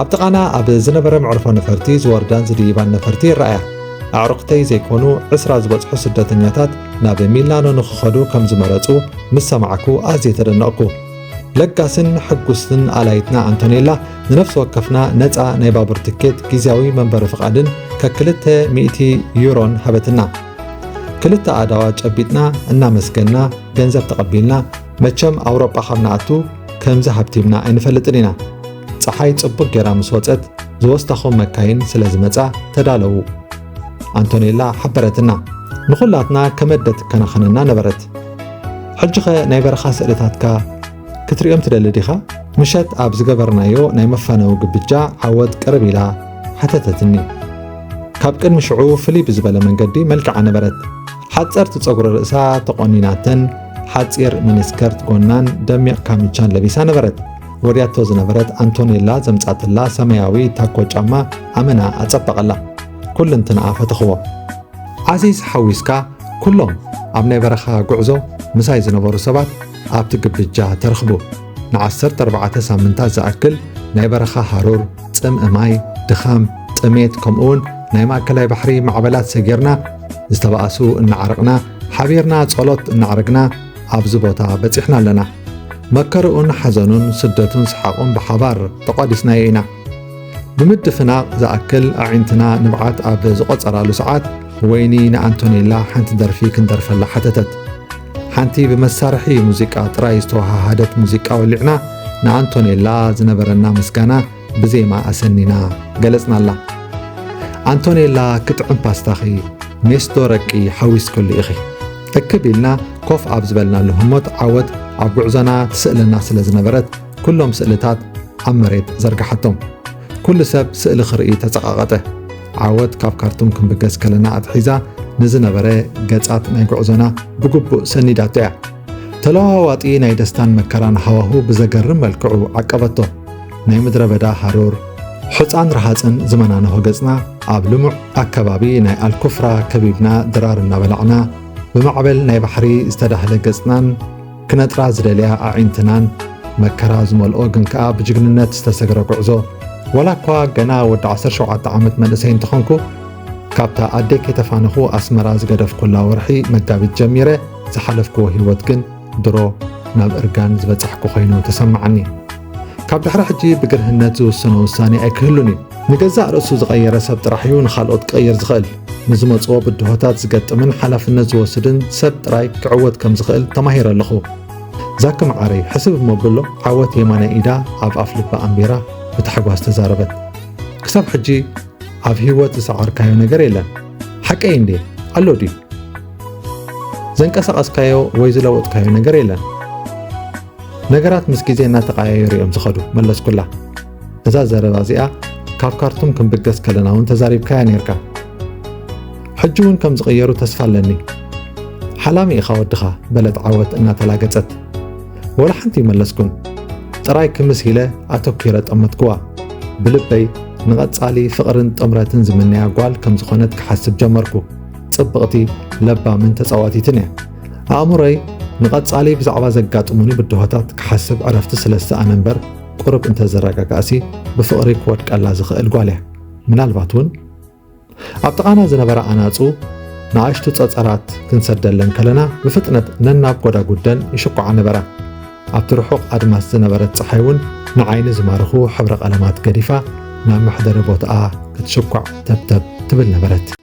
ኣብ ጥቓና ኣብ ዝነበረ መዕርፎ ነፈርቲ ዝወርዳን ዝድይባን ነፈርቲ ይረኣያ። ኣዕሩኽተይ ዘይኮኑ ዕስራ ዝበጽሑ ስደተኛታት ናብ ሚላኖ ንኽኸዱ ከም ዝመረጹ ምስ ሰማዕኩ ኣዝየ ተደነቕኩ። ለጋስን ሕጉስን ኣላይትና ኣንቶኔላ ንነፍሲ ወከፍና ነጻ ናይ ባቡር ትኬት፣ ግዝያዊ መንበሪ ፍቓድን ከክልተ ሚእቲ ዩሮን ሃበትና። ክልተ ኣእዳዋ ጨቢጥና እናመስገና ገንዘብ ተቐቢልና፣ መቸም ኣውሮጳ ካብ ንኣቱ ከምዚ ሃብቲምና ኣይንፈልጥን ኢና። ጸሓይ ጽቡቕ ጌራ ምስ ወጸት ዝወስዳኹም መካይን ስለ ዝመጻ ተዳለዉ፣ ኣንቶኔላ ሓበረትና። ንኹላትና ከመደ ትከናኸነና ነበረት። ሕጂኸ ናይ በረኻ ስእልታትካ ክትርእዮም ትደሊ ዲኻ? ምሸት ኣብ ዝገበርናዮ ናይ መፋነዊ ግብጃ ዓወት ቅርብ ኢላ ሓተተትኒ። ካብ ቅድሚ ሽዑ ፍልይ ብዝበለ መንገዲ መልክዓ ነበረት። ሓጸርቲ ጸጉሪ ርእሳ ተቖኒናተን ሓጺር ሚኒስከርት ጎናን ደሚቕ ካምቻን ለቢሳ ነበረት። ወድያቶ ዝነበረት ኣንቶኔላ ዘምጻትላ ሰማያዊ ታኮ ጫማ ኣመና ኣጸበቐላ። ኩልንትንኣ ፈተኽዎ። ዓዚዝ ሓዊስካ ኩሎም ኣብ ናይ በረኻ ጉዕዞ ምሳይ ዝነበሩ ሰባት ኣብቲ ግብጃ ተረኽቡ። ንዓሰርተ ኣርባዕተ ሳምንታት ዝኣክል ናይ በረኻ ሃሩር፣ ጽምኢ ማይ፣ ድኻም፣ ጥሜት፣ ከምኡውን ናይ ማእከላይ ባሕሪ ማዕበላት ሰጊርና፣ ዝተባእሱ እናዓረቕና፣ ሓቢርና ጸሎት እናዕረግና ኣብዚ ቦታ በጺሕና ኣለና። መከርኡን ሓዘኑን፣ ስደቱን ሰሓቑን ብሓባር ተቋዲስናዮ ኢና። ብምድፍናቕ ዝኣክል ኣዒንትና ንብዓት ኣብ ዝቖጸራሉ ሰዓት፣ ወይኒ ንኣንቶኔላ ሓንቲ ደርፊ ክንደርፈላ ሓተተት። ሓንቲ ብመሳርሒ ሙዚቃ ጥራይ ዝተወሃሃደት ሙዚቃ ወሊዕና፣ ንኣንቶኔላ ዝነበረና ምስጋና ብዜማ ኣሰኒና ገለጽናላ። ኣንቶኔላ፣ ክጥዕም ፓስታኺ፣ ኔስቶ ረቂ ሓዊስክሉ ኢኺ። እክብ ኢልና ኮፍ ኣብ ዝበልናሉ ህሞት፣ ዓወት ኣብ ጉዕዞና ትስእለና ስለ ዝነበረት፣ ኩሎም ስእልታት ኣብ መሬት ዘርግሓቶም። ኩሉ ሰብ ስእሊ ክርኢ ተጸቓቐጠ። ዓወት ካብ ካርቱም ክንብገስ ከለና ኣትሒዛ ንዝነበረ ገጻት ናይ ጉዕዞና ብግቡእ ሰኒዳቶ እያ። ተለዋዋጢ ናይ ደስታን መከራን ሃዋሁ ብዘገርም መልክዑ ዓቀበቶ። ናይ ምድረ በዳ ሃሩር፣ ሑጻን ረሃጽን ዝመናንሆ ገጽና ኣብ ልሙዕ ኣከባቢ ናይ ኣልኩፍራ ከቢብና ድራር እናበላዕና፣ ብማዕበል ናይ ባሕሪ ዝተዳህለ ገጽናን ክነጥራ ዝደልያ ኣዒንትናን፣ መከራ ዝመልኦ ግን ከኣ ብጅግንነት ዝተሰግረ ጉዕዞ። ዋላ እኳ ገና ወዲ ዓሰርተ ሸውዓተ ዓመት መንእሰይ እንተኾንኩ፣ ካብታ ኣደይ ከይተፋነኹ ኣስመራ ዝገደፍኩላ ወርሒ መጋቢት ጀሚረ ዝሓለፍክዎ ህይወት ግን ድሮ ናብ እርጋን ዝበጻሕኩ ኮይኑ ተሰማዓኒ። ካብ ድሕሪ ሕጂ ብግርህነት ዝውስኖ ውሳኔ ኣይክህሉን እዩ። ንገዛእ ርእሱ ዝቐየረ ሰብ ጥራሕ እዩ ንኻልኦት ክቐይር ዝኽእል። ንዝመጽዎ ብድሆታት ዝገጥምን ሓላፍነት ዝወስድን ሰብ ጥራይ ክዕወት ከም ዝኽእል ተማሂረ ኣለኹ። ዛኪ መዓረይ፣ ሕስብ እሞ ብሎ፣ ዓወት የማናይ ኢዳ ኣብ ኣፍ ልባ ኣንቢራ ብታሕጓስ ተዛረበት። ክሳብ ሕጂ ኣብ ህይወት ዝሰዓርካዮ ነገር የለን። ሓቀይ እንዴ? ኣሎ ድዩ? ዘንቀሳቐስካዮ ወይ ዝለወጥካዮ ነገር የለን። ነገራት ምስ ግዜ እናተቐያየሩ እዮም ዝኸዱ፣ መለስኩላ። እዛ ዘረባ እዚኣ ካብ ካርቱም ክንብገስ ከለና እውን ተዛሪብካያ ነይርካ። ሕጂ እውን ከም ዝቕየሩ ተስፋ ኣለኒ። ሓላሚ ኢኻ ወድኻ፣ በለት ዓወት እናተላገጸት። ወላ ሓንቲ ይመለስኩን። ጥራይ ክምስ ኢለ ኣተኲረ ጠመትኩዋ። ብልበይ ንቐጻሊ ፍቕርን ጥምረትን ዝምነያ ጓል ከም ዝኾነት ክሓስብ ጀመርኩ። ጽብቕቲ፣ ለባምን ተጻዋቲትን እያ። ኣእምሮይ ንቐጻሊ ብዛዕባ ዘጋጥሙኒ ብድሆታት ክሓስብ ዕረፍቲ ስለ ዝሰኣነ እምበር፣ ቁሩብ እንተ ዘረጋግኣሲ ብፍቕሪ ክወድቀላ ዝኽእል ጓል እያ። ምናልባት እውን ኣብ ጥቓና ዝነበራ ኣናጹ ንኣሽቱ ጸጸራት ክንሰደለን ከለና ብፍጥነት ነናብ ጎዳጉደን ይሽኩዓ ነበራ። ኣብቲ ርሑቕ ኣድማስ ዝነበረት ጸሓይ እውን ንዓይኒ ዝማርኹ ሕብረ ቀለማት ገዲፋ ናብ መሕደሪ ቦታኣ ክትሽኳዕ ተብተብ ትብል ነበረት።